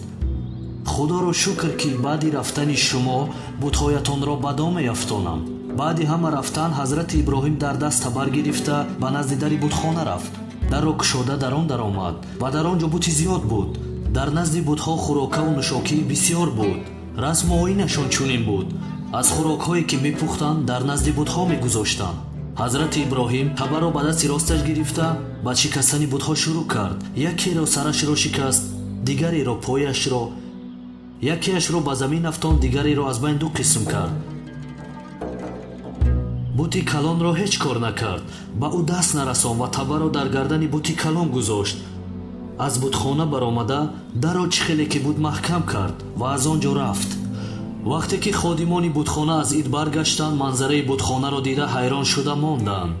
худоро шукр, ки баъди рафтани шумо бутҳоятонро ба дом меафтонам. Баъди ҳама рафтан ҳазрати Иброҳим дар даст табар гирифта ба назди дари бутхона рафт. Дарро кушода дар он даромад ва дар он ҷо бути зиёд буд. Дар назди бутҳо хӯрокаву нӯшокии бисьёр буд. Расму оинашон чунин буд: аз хӯрокҳое ки мепухтанд, дар назди бутҳо мегузоштанд. Ҳазрати Иброҳим табарро ба дасти росташ гирифта ба шикастани бутҳо шурӯъ кард. Якеро сарашро шикаст, дигареро пояшро, якеашро ба замин афтонд, дигареро аз байн ду қисм кард. Бути калонро ҳеҷ кор накард, ба ӯ даст нарасон ва табарро дар гардани бути калон гузошт. Аз бутхона баромада дарро чӣ хеле ки буд маҳкам кард ва аз он ҷо рафт. Вақте ки ходимони бутхона аз ид баргаштанд, манзараи бутхонаро дида ҳайрон шуда монданд.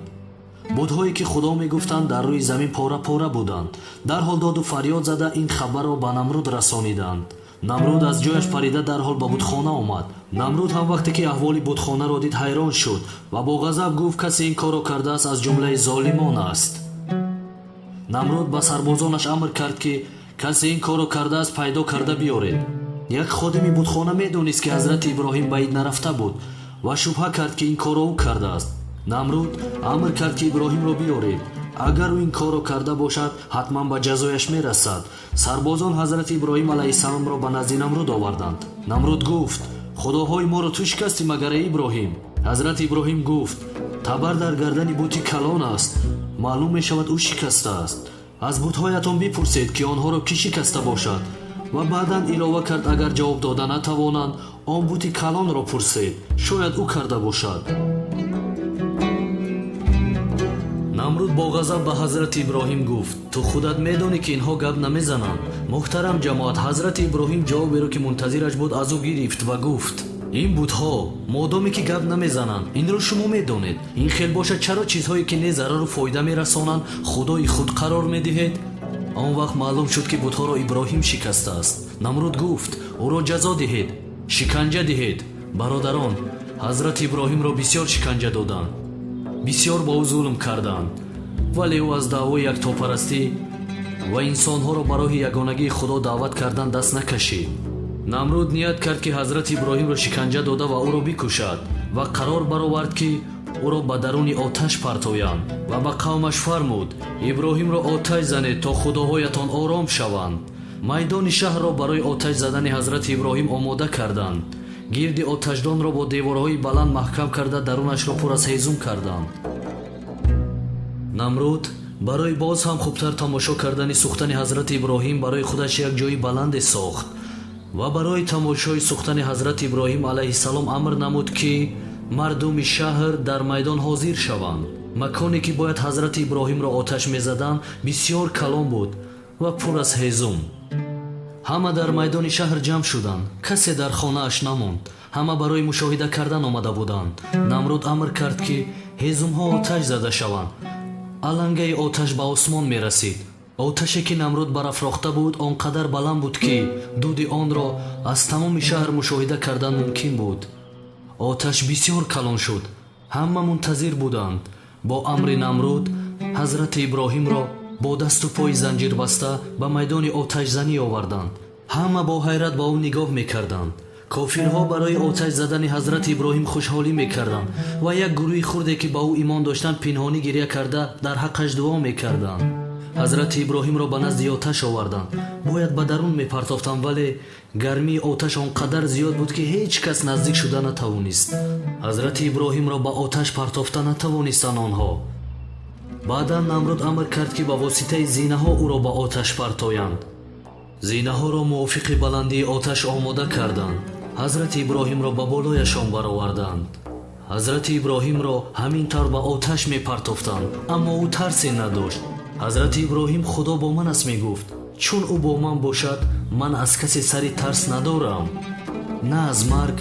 Бутҳое ки худо мегуфтанд, дар рӯи замин пора-пора буданд. Дарҳол доду фарёд зада ин хабарро ба Намруд расониданд. Намруд аз ҷояш парида дарҳол ба бутхона омад. Намруд ҳам вақте ки аҳволи бутхонаро дид, ҳайрон шуд ва бо ғазаб гуфт: касе ин корро кардааст, аз ҷумлаи золимон аст. Намруд ба сарбозонаш амр кард, ки касе ин корро кардааст, пайдо карда биёред. Як ходими бутхона медонист, ки ҳазрати Иброҳим ба ид нарафта буд ва шубҳа кард, ки ин корро ӯ кардааст. Намруд амр кард, ки Иброҳимро биёред. Агар ӯ ин корро карда бошад, ҳатман ба ҷазояш мерасад. Сарбозон ҳазрати Иброҳим алайҳиссаломро ба назди Намруд оварданд. Намруд гуфт: худоҳои моро ту шикастӣ, магар эй Иброҳим? Ҳазрати Иброҳим гуфт: табар дар гардани бути калон аст, маълум мешавад ӯ шикастааст. Аз бутҳоятон бипурсед, ки онҳоро кӣ шикаста бошад. Ва баъдан илова кард: агар ҷавоб дода натавонанд, он бути калонро пурсед, шояд ӯ карда бошад. Намруд бо ғазаб ба ҳазрати Иброҳим гуфт: ту худат медонӣ, ки инҳо гап намезананд. Муҳтарам ҷамоат, ҳазрати Иброҳим ҷавоберо, ки мунтазираш буд, аз ӯ гирифт ва гуфт: ин бутҳо модоме ки гап намезананд, инро шумо медонед. Ин хел бошад, чаро чизҳое ки не зарару фоида мерасонанд, худои худ қарор медиҳед? Он вақт маълум шуд, ки бутҳоро Иброҳим шикастааст. Намруд гуфт: ӯро ҷазо диҳед, шиканҷа диҳед. Бародарон, ҳазрати Иброҳимро бисёр шиканҷа доданд, бисёр ба ӯ зулм карданд, вале ӯ аз даъвои яктопарастӣ ва инсонҳоро ба роҳи ягонагии Худо даъват кардан даст накашид. Намруд ният кард, ки ҳазрати Иброҳимро шиканҷа дода ва ӯро бикушад ва қарор баровард, ки ӯро ба даруни оташ партоянд ва ба қавмаш фармуд: Иброҳимро оташ занед, то худоҳоятон ором шаванд. Майдони шаҳрро барои оташ задани ҳазрати Иброҳим омода карданд. Гирди оташдонро бо деворҳои баланд маҳкам карда, дарунашро пур аз ҳезум карданд. Намруд барои боз ҳам хубтар тамошо кардани сӯхтани ҳазрати Иброҳим барои худаш як ҷои баланде сохт ва барои тамошои сӯхтани ҳазрати Иброҳим алайҳиссалом амр намуд, ки мардуми шаҳр дар майдон ҳозир шаванд. Маконе ки бояд ҳазрати Иброҳимро оташ мезаданд, бисёр калон буд ва пур аз ҳезум. Ҳама дар майдони шаҳр ҷамъ шуданд. Касе дар хонааш намонд. Ҳама барои мушоҳида кардан омада буданд. Намруд амр кард, ки ҳезумҳо оташ зада шаванд. Алангаи оташ ба осмон мерасид. Оташе ки Намруд барафрохта буд, он қадар баланд буд, ки дуди онро аз тамоми шаҳр мушоҳида кардан мумкин буд. Оташ бисёр калон шуд. Ҳама мунтазир буданд. Бо амри Намруд ҳазрати Иброҳимро бо дасту пои занҷирбаста ба майдони оташзанӣ оварданд. Ҳама бо ҳайрат ба ӯ нигоҳ мекарданд. Кофирҳо барои оташ задани ҳазрати Иброҳим хушҳолӣ мекарданд ва як гурӯҳи хурде, ки ба ӯ имон доштанд, пинҳонӣ гиря карда дар ҳаққаш дуо мекарданд. Ҳазрати Иброҳимро ба назди оташ оварданд. Бояд ба дарун мепартофтанд, вале гармии оташ он қадар зиёд буд, ки ҳеҷ кас наздик шуда натавонист. Ҳазрати Иброҳимро ба оташ партофта натавонистанд онҳо. Баъдан Намруд амр кард, ки ба воситаи зинаҳо ӯро ба оташ партоянд. Зинаҳоро мувофиқи баландии оташ омода карданд. Ҳазрати Иброҳимро ба болояшон бароварданд. Ҳазрати Иброҳимро ҳамин тавр ба оташ мепартофтанд, аммо ӯ тарсе надошт. Ҳазрати Иброҳим «Худо бо ман аст» мегуфт. Чун ӯ бо ман бошад, ман аз касе сари тарс надорам. На аз марг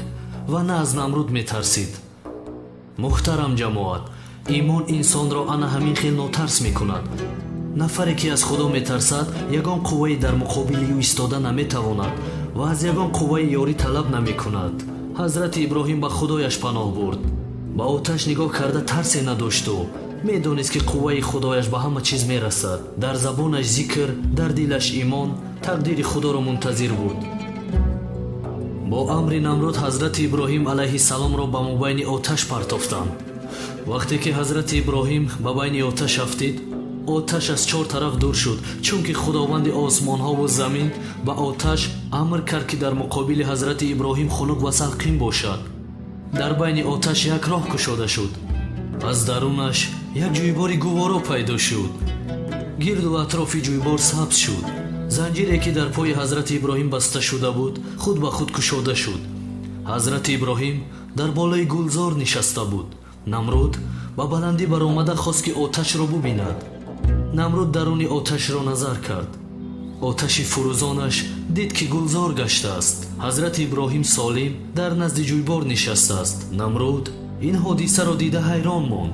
ва на аз Намруд метарсид. Муҳтарам ҷамоат, имон инсонро ана ҳамин хел нотарс мекунад. Нафаре ки аз Худо метарсад, ягон қуввае дар муқобили ӯ истода наметавонад ва аз ягон қувваи ёрӣ талаб намекунад. Ҳазрати Иброҳим ба Худояш паноҳ бурд. Ба оташ нигоҳ карда тарсе надошту медонист, ки қувваи Худояш ба ҳама чиз мерасад. Дар забонаш зикр, дар дилаш имон, тақдири Худоро мунтазир буд. Бо амри Намруд ҳазрати Иброҳим алайҳиссаломро ба мобайни оташ партофтанд. Вақте ки ҳазрати Иброҳим ба байни оташ афтид, оташ аз чор тараф дур шуд, чунки Худованди осмонҳову замин ба оташ амр кард, ки дар муқобили ҳазрати Иброҳим хунук ва салқин бошад. Дар байни оташ як роҳ кушода шуд. Аз дарунаш як ҷӯйбори гуворо пайдо шуд. Гирду атрофи ҷӯйбор сабз шуд. Занҷире, ки дар пои ҳазрати Иброҳим баста шуда буд, худ ба худ кушода шуд. Ҳазрати Иброҳим дар болои гулзор нишаста буд. Намруд ба баландӣ баромада хост, ки оташро бубинад. Намруд даруни оташро назар кард. Оташи фурӯзонаш дид, ки гулзор гаштааст. Ҳазрати Иброҳим солим дар назди ҷӯйбор нишастааст. Намруд ин ҳодисаро дида ҳайрон монд.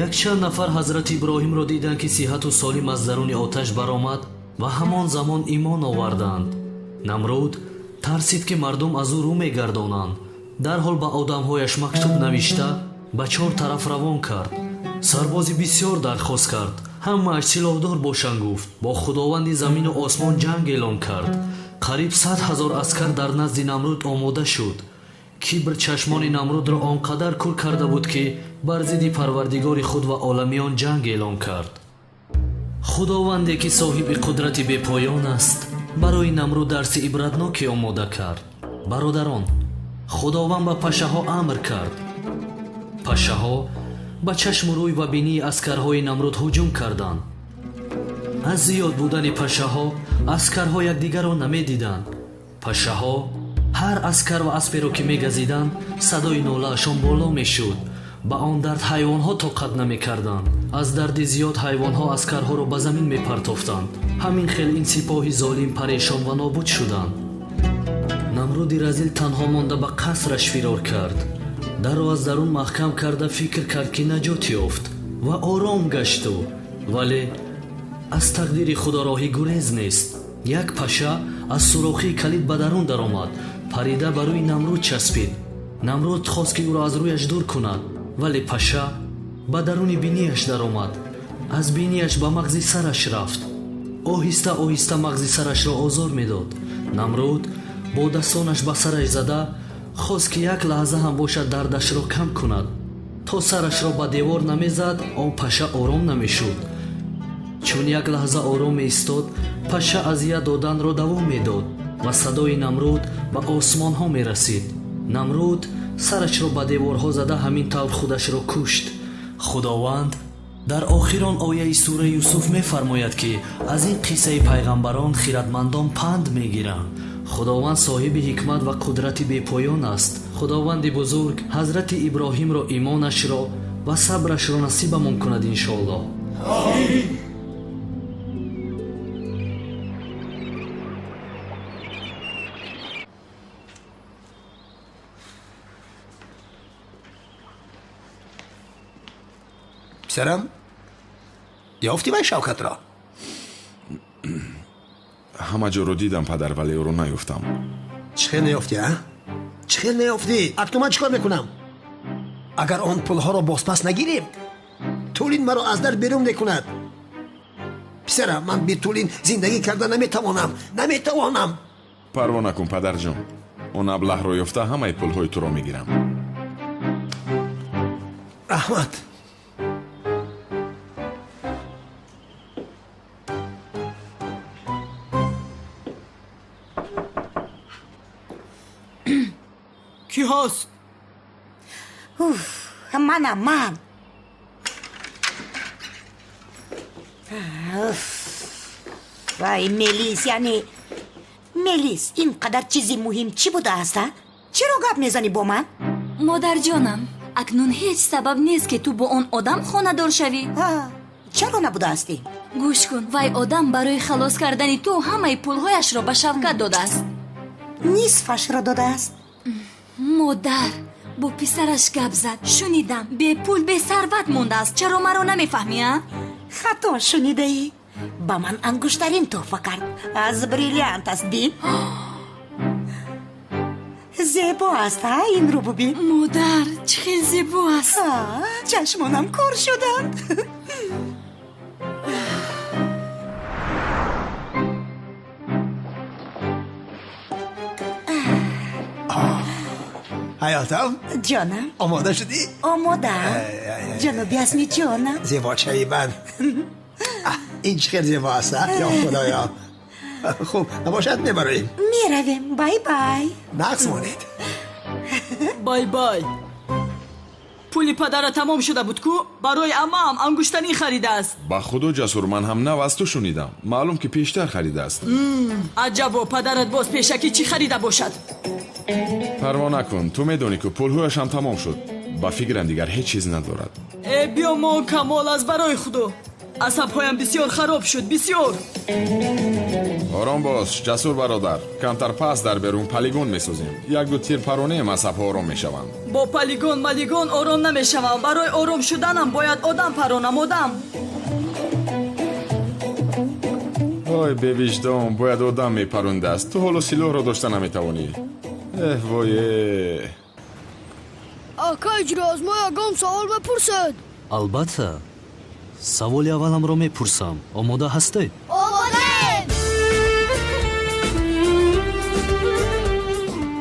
Якчанд нафар ҳазрати Иброҳимро диданд, ки сиҳату солим аз даруни оташ баромад ва ҳамон замон имон оварданд. Намруд тарсид, ки мардум аз ӯ рӯ мегардонанд. Дарҳол ба одамҳояш мактуб навишта ба чор тараф равон кард. Сарбози бисёр дархост кард. Ҳамааш силоҳдор бошанд, гуфт. Бо Худованди замину осмон ҷанг эълон кард. Қариб 100 000 аскар дар назди Намруд омода шуд. Кибр чашмони Намрудро он қадар кур карда буд, ки бар зидди Парвардигори худ ва оламиён ҷанг эълон кард. Худованде, ки соҳиби қудрати бепоён аст, барои Намруд дарси ибратноке омода кард. Бародарон, Худованд ба пашаҳо амр кард. Пашаҳо ба чашму рӯй ва бинии аскарҳои Намруд ҳуҷум карданд. Аз зиёд будани пашаҳо аскарҳо якдигарро намедиданд. Пашаҳо ҳар аскар ва асперо ки мегазиданд, садои нолаашон боло мешуд. Ба он дард ҳайвонҳо тоқат намекарданд. Аз дарди зиёд ҳайвонҳо аскарҳоро ба замин мепартофтанд. Ҳамин хел ин сипоҳи золим парешон ва нобуд шуданд. Намруди разил танҳо монда ба қасраш фирор кард. Дарро аз дарун маҳкам карда фикр кард, ки наҷот ёфт ва ором гашту, вале аз тақдири Худо роҳи гурез нест. Як паша аз сурохии калид ба дарун даромад, парида ба рӯи Намруд часпид. Намруд хост, ки ӯро аз рӯяш дур кунад, вале паша ба даруни бинияш даромад. Аз бинияш ба мағзи сараш рафт. Оҳиста оҳиста мағзи сарашро озор медод. Намруд бо дастонаш ба сараш зада хост, ки як лаҳза ҳам бошад дардашро кам кунад. То сарашро ба девор намезад, он паша ором намешуд. Чун як лаҳза ором меистод, паша азият доданро давом медод ва садои Намруд ба осмонҳо мерасид. Намруд сарашро ба деворҳо зада ҳамин тавр худашро кушт. Худованд дар охирон ояи сураи Юсуф мефармояд, ки аз ин қиссаи пайғамбарон хиратмандон панд мегиранд. Худованд соҳиби ҳикмат ва қудрати бепоён аст. Худованди бузург ҳазрати Иброҳимро имонашро ва сабрашро насибамон кунад, иншоаллоҳ. Амин. Писарам, ёфтӣ вай Шавкатро? Ҳама ҷоро дидам, падар, вале ӯро наёфтам. Чӣ хел наёфтӣ, а? Чӣ хел наёфтӣ? Акнун ман чӣ кор мекунам? Агар он пулҳоро бозпас нагирем, Тулин маро аз дар берун мекунад. Писарам, ман бе Тулин зиндагӣ карда наметавонам, наметавонам. Парво накун, падарҷон. Он аблаҳро ёфта ҳамаи пулҳои туро мегирам. Раҳмат. Кӣ ҳаст? Уф, манам, ман. Уф, вай, Мелис, яъне Мелис, ин қадар чизи муҳим чӣ будааст, а? Чаро гап мезанӣ бо ман? Модарҷонам, акнун ҳеҷ сабаб нест, ки ту бо он одам хонадор шавӣ. Чаро набудаастӣ? Гӯш кун, вай одам барои халос кардани ту ҳамаи пулҳояшро ба Шавкат додааст. Нисфашро додааст. Модар бо писараш гап зад. Шунидам, бепул, бесарват мондааст. Чаро маро намефаҳмӣ, а? Хато шунидаӣ. Ба ман ангуштарин тӯҳфа кард. Аз бриллиант аст, бин. Зебо аст, а, инро бубин. Модар, чӣ хел зебо аст. Чашмонам кор шуданд. Ҳаётам? Ҷонам. Омода шудӣ? Омодаам. Ҷаноби Азми, ҷонам. Зебочаи ман. Ин чӣ хел зебо аст, а? Ё худоё. Хуб, набошад, мебароем. Меравем. Бай бай. Нақс монед. Бай бай. Пули падара тамом шуда буд ку? Барои амаам ангуштанин харидааст. Ба худо, Ҷасур, ман ҳам нав аз ту шунидам. Маълум ки пештар харидааст. Аҷабо, падарат боз пешакӣ чӣ харида бошад? Парво накун, ту медонӣ ку пулҳояш ҳам тамом шуд. Ба фикрам дигар ҳеҷ чиз надорад. Э, биё мон, Камол, аз барои худо. Асабҳоям бисёр хароб шуд, бисёр. Ором бош, Ҷасур бародар. Камтар пас дар берун полигон месозем. Як-ду тир паронем, асабҳо ором мешаванд. Бо полигон малигон ором намешавам. Барои ором шуданам бояд одам паронам, одам. Ой, бевиҷдон, бояд одам мепарондааст. Ту ҳоло силоҳро дошта наметавонӣ. Эҳ, вое. Ака, иҷро аз мо ягон савол мепурсед? Албатта. Саволи авваламро мепурсам. Омода ҳастед? Омодаем!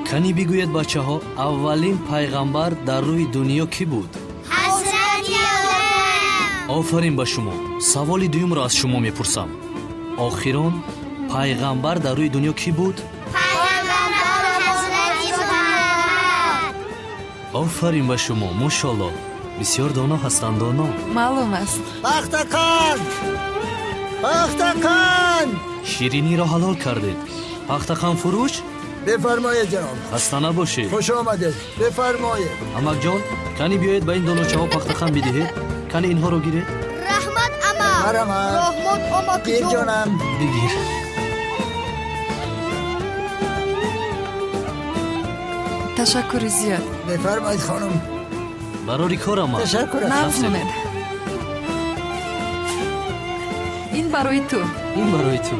Кани бигӯед, бачаҳо, аввалин пайғамбар дар рӯи дунё кӣ буд? Ҳазрати Одам! Офарин ба шумо. Саволи дуюмро аз шумо мепурсам. Охирон пайғамбар дар рӯи дунё кӣ буд? Пайғамбар Ҳазрати Муҳаммад! Офарин ба шумо, мошолло. Бисёр доно ҳастанд, доно. Маълум аст. Пахтакан! Пахтакан! Шириниро ҳалол кардед. Пахтакан фурӯш? Бифармоед, ҷаноб. Хаста набошед. Хуш омадед. Бифармоед. Амакҷон, кани биёед ба ин доночаҳо пахтақан бидиҳед. Кани инҳоро гиред. Раҳмат, амак. Марҳамат. Раҳмат, амакҷон. Гир, ҷонам. Бигир. Ташаккури зиёд. Бифармоед, хонум. Барори кор, амак. Ташаккур. Нағз монед. Ин барои ту. Ин барои ту.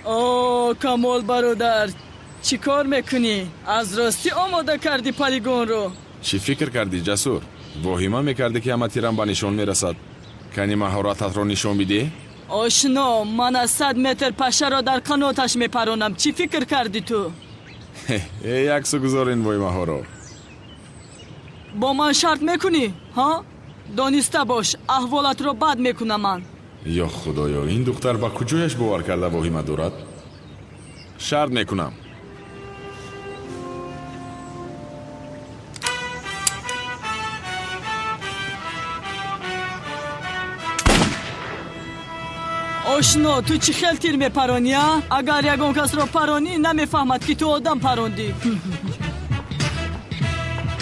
О, Камол бародар, чӣ кор мекунӣ? Аз ростӣ омода кардӣ полигонро? Чӣ фикр кардӣ, Ҷасур? Воҳима мекардӣ, ки ҳама тирам ба нишон мерасад. Кани маҳорататро нишон бидеҳ? Ошно, ман аз 100 метр пашаро дар қаноташ мепаронам. Чӣ фикр кардӣ ту? Э, яксу гузор ин воҳимаҳоро. Бо ман шарт мекунӣ, ҳа? Дониста бош, аҳволатро бад мекунам ман. Ё худоё, ин духтар ба куҷояш бовар карда воҳима дорад? Шарт мекунам. Ошно, ту чӣ хел тир мепаронӣ, а? Агар ягон касро паронӣ, намефаҳмад, ки ту одам парондӣ.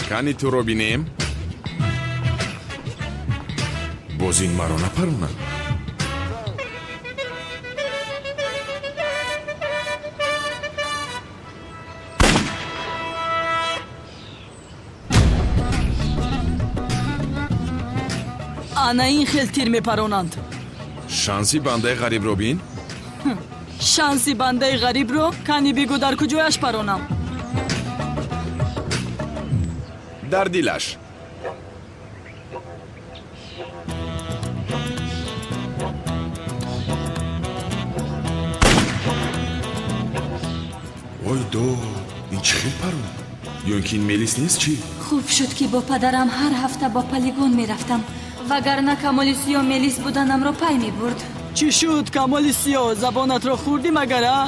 Кани туро бинем? Боз ин маро напаронад. Ана ин хел тир мепаронанд. Шанси бандаи ғарибро бин. Шанси бандаи ғарибро кани бигӯ, дар куҷояш паронам? Дар дилаш. Ой до, ин чӣ хел парон? Ё ин ки ин мелис нест, чӣ? Хуб шуд, ки бо падарам ҳар ҳафта ба полигон мерафтам, вагарна Камоли Сиё мелис буданамро пай мебурд. Чӣ шуд, Камоли Сиё, забонатро хӯрдӣ магар, а?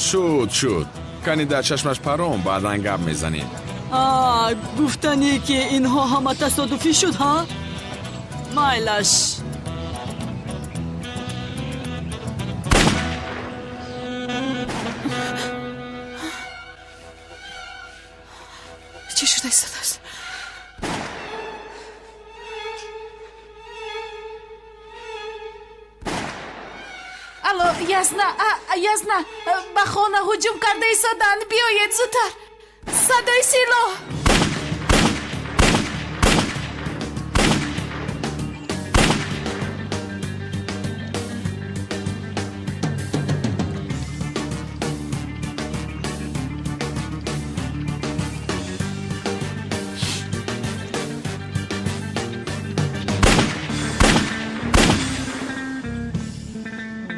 Шуд, шуд. Кани дар чашмаш парон, баъдан гап мезанем. А гуфтанӣ, ки инҳо ҳама тасодуфӣ шуд, ҳа? Майлаш. Чӣ шуда истодааст? Алло, Ясна, Ясна, ба хона ҳуҷум карда истоданд, биёед зудтар, садои силоҳ.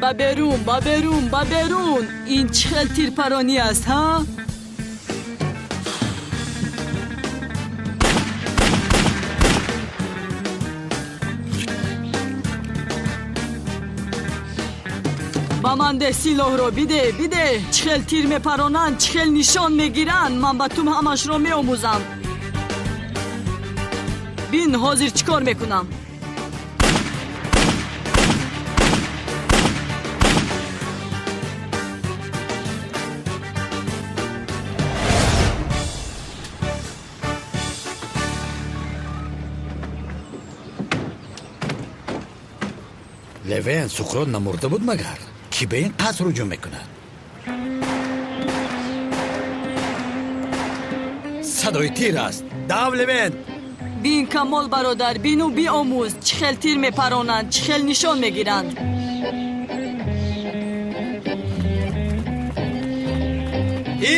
Ба берун, ба берун, ба берун! Ин чӣ хел тирпаронӣ аст, ҳа? Ба ман деҳ силоҳро, биде, биде! Чӣ хел тир мепаронанд, чӣ хел нишон мегиранд, ман ба ту ҳамашро меомӯзам. Бин, ҳозир чӣ кор мекунам. Левен, Суқрот намурда буд магар? Кӣ ба ин қаср ҳуҷум мекунад? Садои тир аст. Дав, Левен! Бин, Камол бародар, бину биомӯз, чӣ хел тир мепаронанд, чӣ хел нишон мегиранд.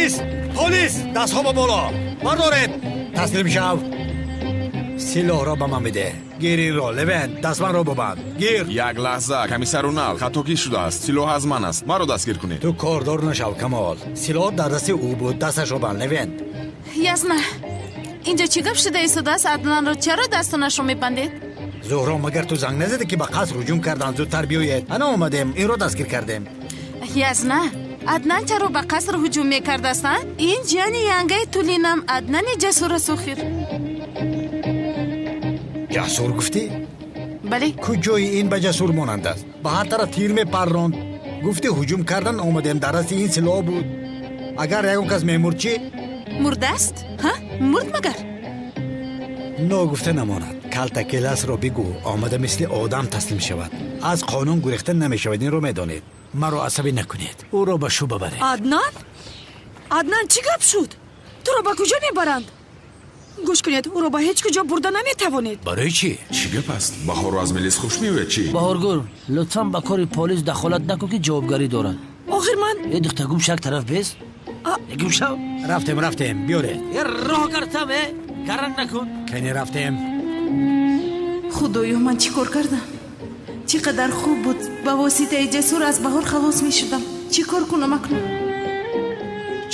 Ист! Полис! Дастҳо ба боло! Бардоред! Таслим шав! Силоҳро ба ман бидеҳ. Гир инро, Левен, дастманро бубанд. Гир! Як лаҳза, комиссар Унал, хатокӣ шудааст. Силоҳ аз ман аст. Маро дастгир кунед. Ту кордор нашав, Камол. Силоҳ дар дасти ӯ буд, дасташро банд, Левен. Ясна, инҷо чӣ гап шуда истодааст? Аднанро чаро дастонашро мебандед? Зуҳро, магар ту занг назадӣ, ки ба қаср ҳуҷум карданд, зудтар биёед? Ана омадем, инро дастгир кардем. Ясна, Аднан чаро ба қаср ҳуҷум мекардааст, а? Ин ҷияни янгаи Тулинам, Аднани ҷасур аст охир. Ҷасур гуфтӣ? Бале. Куҷои ин ба ҷасур монанд аст? Ба ҳар тараф тир мепарронд. Гуфтӣ ҳуҷум кардан омадем, дар дасти ин силоҳ буд. Агар ягон кас мемурд чӣ? Мурдааст? Ҳа? Мурд магар? Ногуфта намонад. Калтакеласро бигӯ, омада мисли одам таслим шавад. Аз қонун гурехта намешавад, инро медонед. Маро асабӣ накунед. Ӯро ба шӯъба баред. Аднан? Аднан, чӣ гап шуд? Туро ба куҷо мебаранд? Гӯш кунед, ӯро ба ҳеҷ куҷо бурда наметавонед. Барои чӣ? Чӣ гап аст? Баҳорро аз милис хуш меояд чӣ? Баҳоргул, лутфан ба кори полис дахолат накун, ки ҷавобгарӣ дорад. Охир ман Э, духта, гум шак, тараф бес. Гум шав. Рафтем, рафтем, биёред. Э, роҳ картам, э, гаранг накун. Кани, рафтем. Худоё, ман чӣ кор кардам? Чӣ қадар хуб буд, ба воситаи Ҷасур аз Баҳор халос мешудам. Чӣ кор кунам акнун?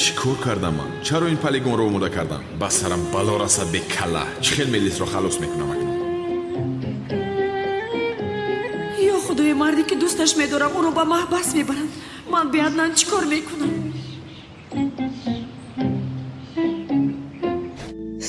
Чӣ кор кардам ман? Чаро ин полигонро омода кардам? Ба сарам бало расад, бекалла. Чӣ хел мелисро халос мекунам акнун? Ё Худои, марде ки дӯсташ медорам, ӯро ба маҳбас мебаранд. Ман бе Аднан чӣ кор мекунам?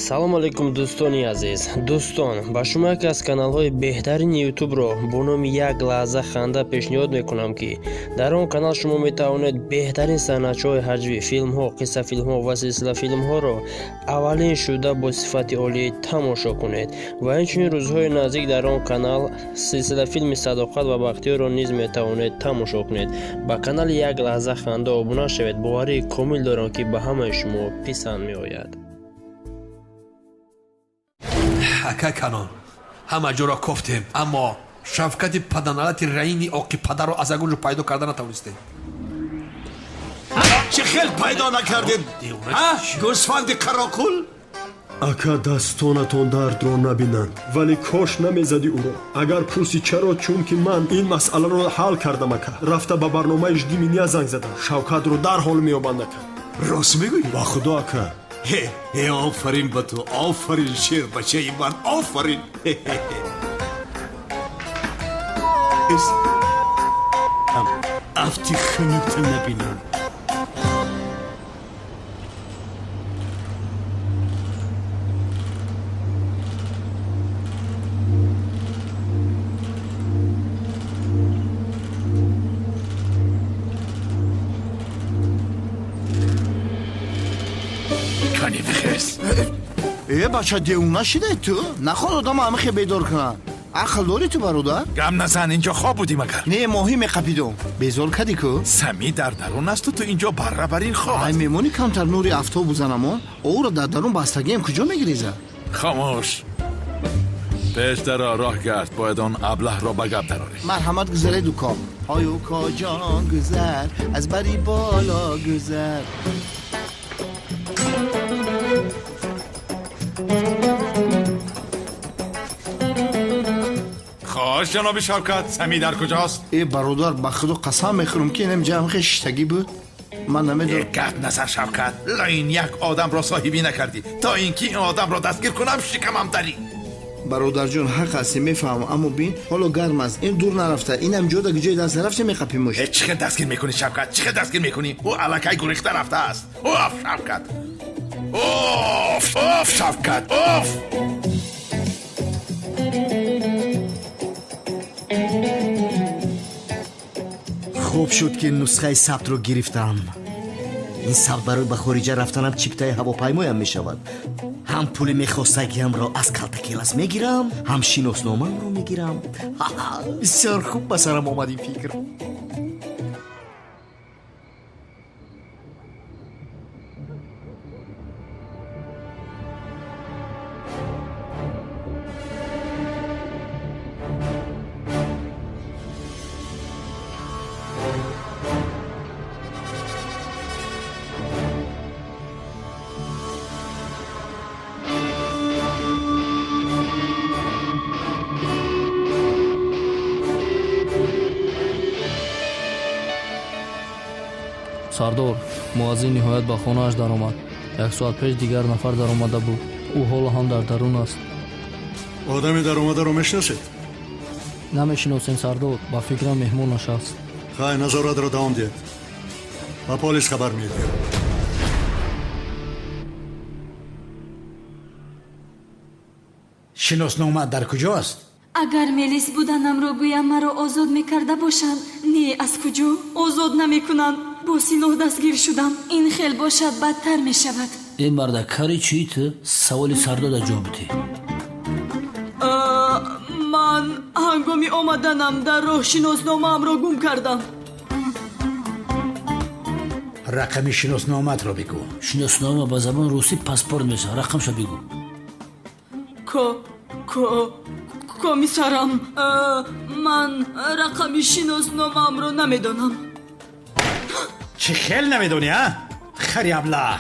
Салом алейкум, дӯстони азиз. Дӯстон, ба шумо яке аз каналҳои беҳтарини ютубро бо номи «Як лаҳза ханда» пешниҳод мекунам, ки дар он канал шумо метавонед беҳтарин санъатчаҳои ҳаҷвӣ, филмҳо, қиссафилмҳо ва силсилафилмҳоро аввалин шуда бо сифати олӣ тамошо кунед. Ва инчунин рӯзҳои наздик дар он канал силсилафилми «Садоқат ва Бахтиёрро» низ метавонед тамошо кунед. Ба канали «Як лаҳза ханда» обуна шавед. Боварии комил дорам, ки ба ҳамаи шумо писанд меояд. Ака Канон, Ҳама ҷоро кофтем, аммо Шавкати паданалати раини оқи падарро аз ягон ҷо пайдо карда натавонистем. Чӣ хел пайдо накардед? Гӯсфанди қароқул? Ака, дастонатон дардро набинанд, вале кош намезадӣ ӯро. Агар пурсӣ чаро, чунки ман ин масъаларо ҳал кардам, ака. Рафта ба барномаи «Жди меня» занг задам. Шавкатро дарҳол меёбанд, ака. Рост мегӯӣ? Ба худо, ака. Э, офарин ба ту, офарин, шербачаи ман, офарин. Афти хунукта набинам. Э, бача, девона шидай ту? Наход одама ҳамихе бедор кунад. Ақл дорӣ ту, бародар? Гам назан, инҷо хоб будӣ магар? Не, моҳӣ меқапидом. Безор кадӣ ку? Сами дар дарун асту, ту инҷо барра бар ин хоб. Ай, мемонӣ камтар нури афтоб бузанамон? Ӯро дар дарун бастагиам куҷо мегиреза? Хомӯш. Пеш даро, роҳ гард, бояд он аблаҳро ба гап дарорем. Марҳамат, гузаред, уко. Ой, уко ҷон, гузар, аз бари боло гузар. Хош, ҷаноби Шавкат, Сами дар куҷост? Э, бародар, ба худо қасам мехӯрам, ки инам ҷамъ шиштагӣ буд. Ман намедонам. Гап назар, Шавкат, лайн як одамро соҳибӣ накардӣ. То ин ки ин одамро дастгир кунам, шикамам дарӣ. Бародарҷон, ҳақ ҳастӣ, мефаҳмам, аммо бин, ҳоло гарм аст, ин дур нарафта, инам ҷода ҷои даст нарафта меқапимуш. Чӣ хел дастгир мекунӣ, Шавкат? Чӣ хел дастгир мекунӣ? Ӯ аллакай гурехта рафтааст. Оф, Шавкат, оф, оф, Шавкат, оф. Хуб шуд, ки нусхаи сабтро гирифтам. Ин сабт барои ба хориҷа рафтанам чиптаи ҳавопаймоям мешавад. Ҳам пули мехостагиамро аз калтакелас мегирам, ҳам шиносномаамро мегирам. Бисёр хуб ба сарам омад ин фикр. Сардор, муаззин ниҳоят ба хонааш даромад. Як соат пеш дигар нафар даромада буд. Ӯ ҳоло ҳам дар дарун аст. Одами даромадаро мешиносед? Намешиносем, сардор, ба фикрам меҳмонаш аст. Хай, назоратро давом диҳед. Ба полис хабар медиҳем. Шиносномаат дар куҷост? Агар мелис буданамро гӯям, маро озод мекарда бошанд. Не, аз куҷо озод намекунанд. Бо силоҳ дастгир шудам. Ин хел бошад, бадтар мешавад. Э, марда, кари чӣ ту? Саволи сардода ҷавоб бидеҳ. Ман ҳангоми омаданам дар роҳ шиносномаамро гум кардам. Рақами шиносномаатро бигӯ. Шиноснома ба забони русӣ паспорт мешавад. Рақамша бигӯ. Ко ко комиссарам, ман рақами шиносномаамро намедонам. Чӣ хел намедонӣ, а? Хари аблаҳ!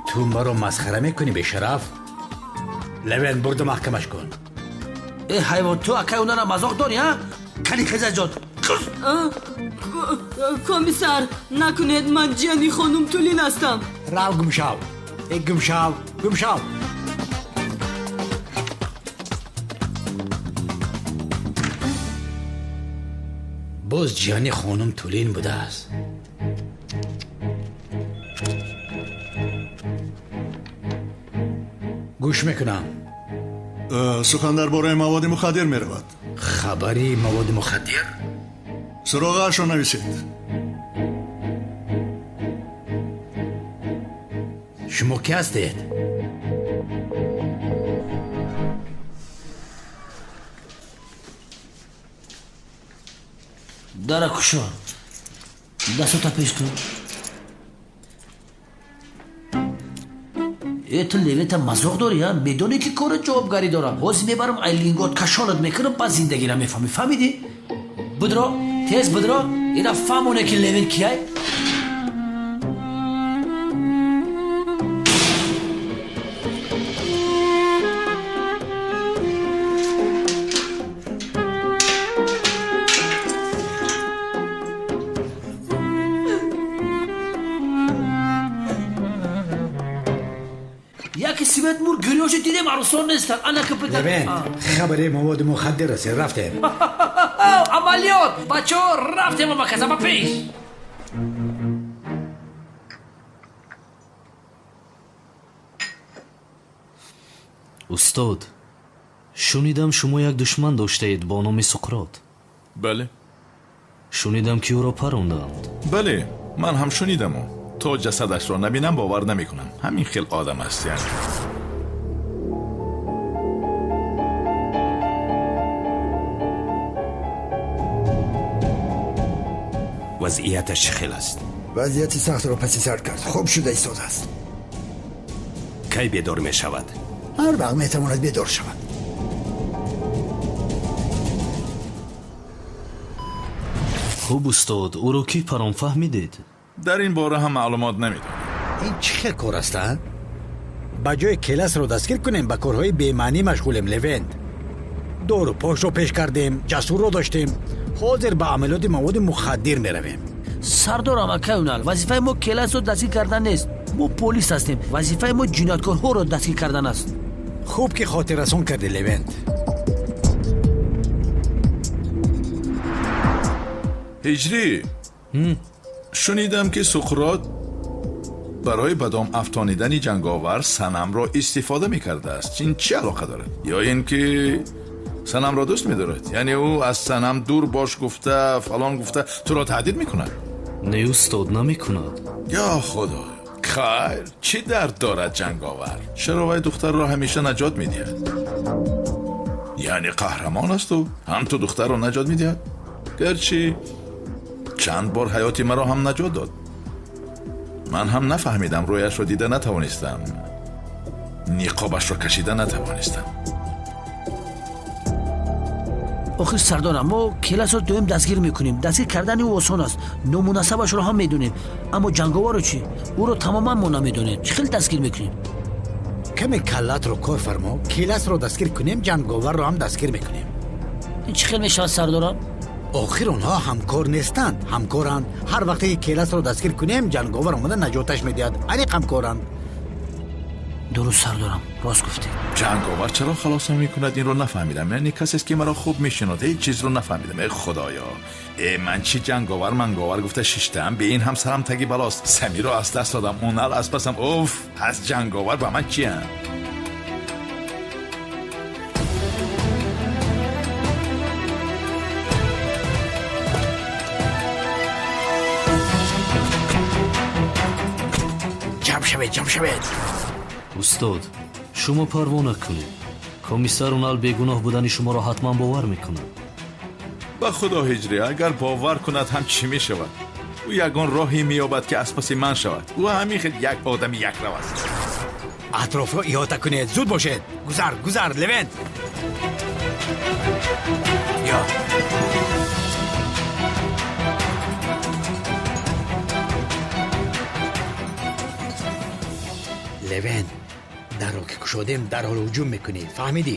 Ту маро масхара мекунӣ, бешараф? Левен, бурда маҳкамаш кун. Э, ҳайвон, ту акай онара мазоқ дорӣ, а? Кани хезаҷон. Комиссар, накунед, ман ҷияни хонум Тулин ҳастам. Рав, гумшав. Э, гумшав, гумшав. Боз ҷияни хонум Тулин будааст. Гӯш мекунам. Сухан дар бораи маводи мухаддир меравад. Хабари маводи мухаддир? Суроғаашро нависед. Шумо ки ҳастед? Дара кушо, дастото пеш кун. Э, ту Левента мазоқ дорӣ, а? Медонӣ ки корат ҷавобгарӣ дорад. Ҳозир мебарам, ай лингот кашонат мекунам, баъд зиндагиро мефаҳмӣ. Фаҳмидӣ? Будро, тез будро, ина фаҳмоне ки Левент кияй. Яки свет мур гирёши дидем, арӯсон нестанд. Ана капитан. Левент, хабари маводи мухаддир расид, рафтем. Амалиёт! Бачаҳо, рафтем амаказа ба пеш. Устод, шунидам шумо як душман доштаед бо номи Суқрот. Бале. Шунидам ки ӯро паронданд. Бале, ман ҳам шунидаму. То ҷасадашро набинам бовар намекунам. Ҳамин хел одам аст яъне. Вазъияташ чӣ хел аст? Вазъияти сахтро паси сар кард, хуб шуда истодааст. Кай бедор мешавад? Ҳар вақт метавонад бедор шавад. Хуб, устод, ӯро кӣ парон, фаҳмидед? Дар ин бора ҳам маълумот намедонам. Ин чӣ хел кор аст, а? Ба ҷои Келасро дастгир кунем, ба корҳои бемаънӣ машғулем, Левент. Дору пошро пеш кардем, ҷасурро доштем. Ҳозир ба амалиёти маводи мухаддир меравем. Сардорам, акай Унал, вазифаи мо Келасро дастгир кардан нест. Мо полис ҳастем. Вазифаи мо ҷинояткорҳоро дастгир кардан аст. Хуб ки хотиррасон кардӣ, Левент. Ҳиҷрӣ, шунидам ки Суқрот барои ба дом афтонидани ҷанговар Санамро истифода мекардааст. Ин чӣ алоқа дорад? Ё ин ки Санамро дӯст медорад? Яъне ӯ аз Санам дур бош гуфта, фалон гуфта туро таҳдид мекунад? Не, устод, намекунад. Ё худо, хайр, чӣ дард дорад ҷанговар? Чаро вай духтарро ҳамеша наҷот медиҳад? Яъне қаҳрамон аст ӯ, ҳам ту духтарро наҷот медиҳад? Гарчи чанд бор ҳаёти маро ҳам наҷот дод. Ман ҳам нафаҳмидам, рӯяшро дида натавонистам, ниқобашро кашида натавонистам. Охир сардорам, мо Келасро доим дастгир мекунем. Дастгир кардани ӯ осон аст, номунасабашро ҳам медонем. Аммо ҷанговарро чӣ? Ӯро тамоман мо намедонем. Чӣ хел дастгир мекунем? Каме каллатро кор фармо, Келасро дастгир кунем, ҷанговарро ҳам дастгир мекунем. Ин чӣ хел мешавад, сардорам? Охир онҳо ҳамкор нестанд, ҳамкоранд. Ҳар вақте ки Келасро дастгир кунем, ҷанговар омада наҷоташ медиҳад. Аниқ ҳамкоранд. Дуруст, сардорам, рост гуфтед. Ҷанговар чаро халосам мекунад, инро нафаҳмидам. Яъне касест ки маро хуб мешинод, ҳеҷ чизро нафаҳмидам. Э худоё, э ман чӣ ҷанговар манговар гуфта шиштаам, бе ин ҳам сарам таги балост. Самиро аз даст додам, Унал аз пасам. Уф, аз ҷанговар ба ман чиям? Ҷамъ шавед, ҷамъ шавед. Устод, шумо парво накунед. Комиссар Унал бегуноҳ будани шуморо ҳатман бовар мекунад. Ба худо, ҳиҷрӣ, агар бовар кунад ҳам чӣ мешавад? Ӯ ягон роҳе меёбад ки аз паси ман шавад. Ӯ ҳамин хел як одами якрав аст. Атрофро иҳота кунед, зуд бошед. Гузар, гузар, Левент. Ё. Левент, дарро ки кушодем, дарҳол ҳуҷум мекунӣ. Фаҳмидӣ?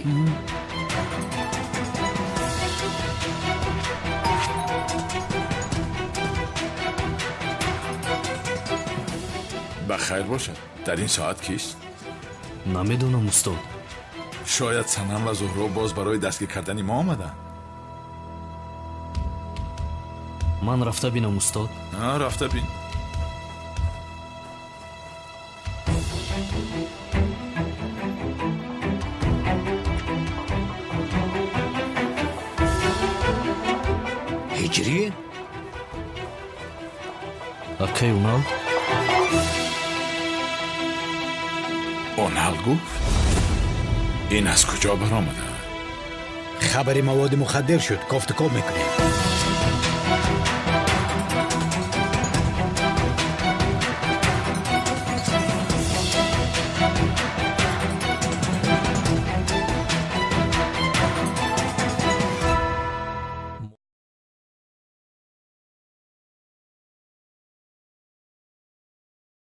Ба хайр бошад. Дар ин соат кист? Намедонам, устод. Шояд Санам ва Зуҳро боз барои дастгир кардани мо омаданд. Ман рафта бинам, устод? Рафта бин. Ҳиҷрӣ? Акай Унал? Унал гуфт? Ин аз куҷо баромада? Хабари маводи мухаддир шуд, кофтукоб мекунем.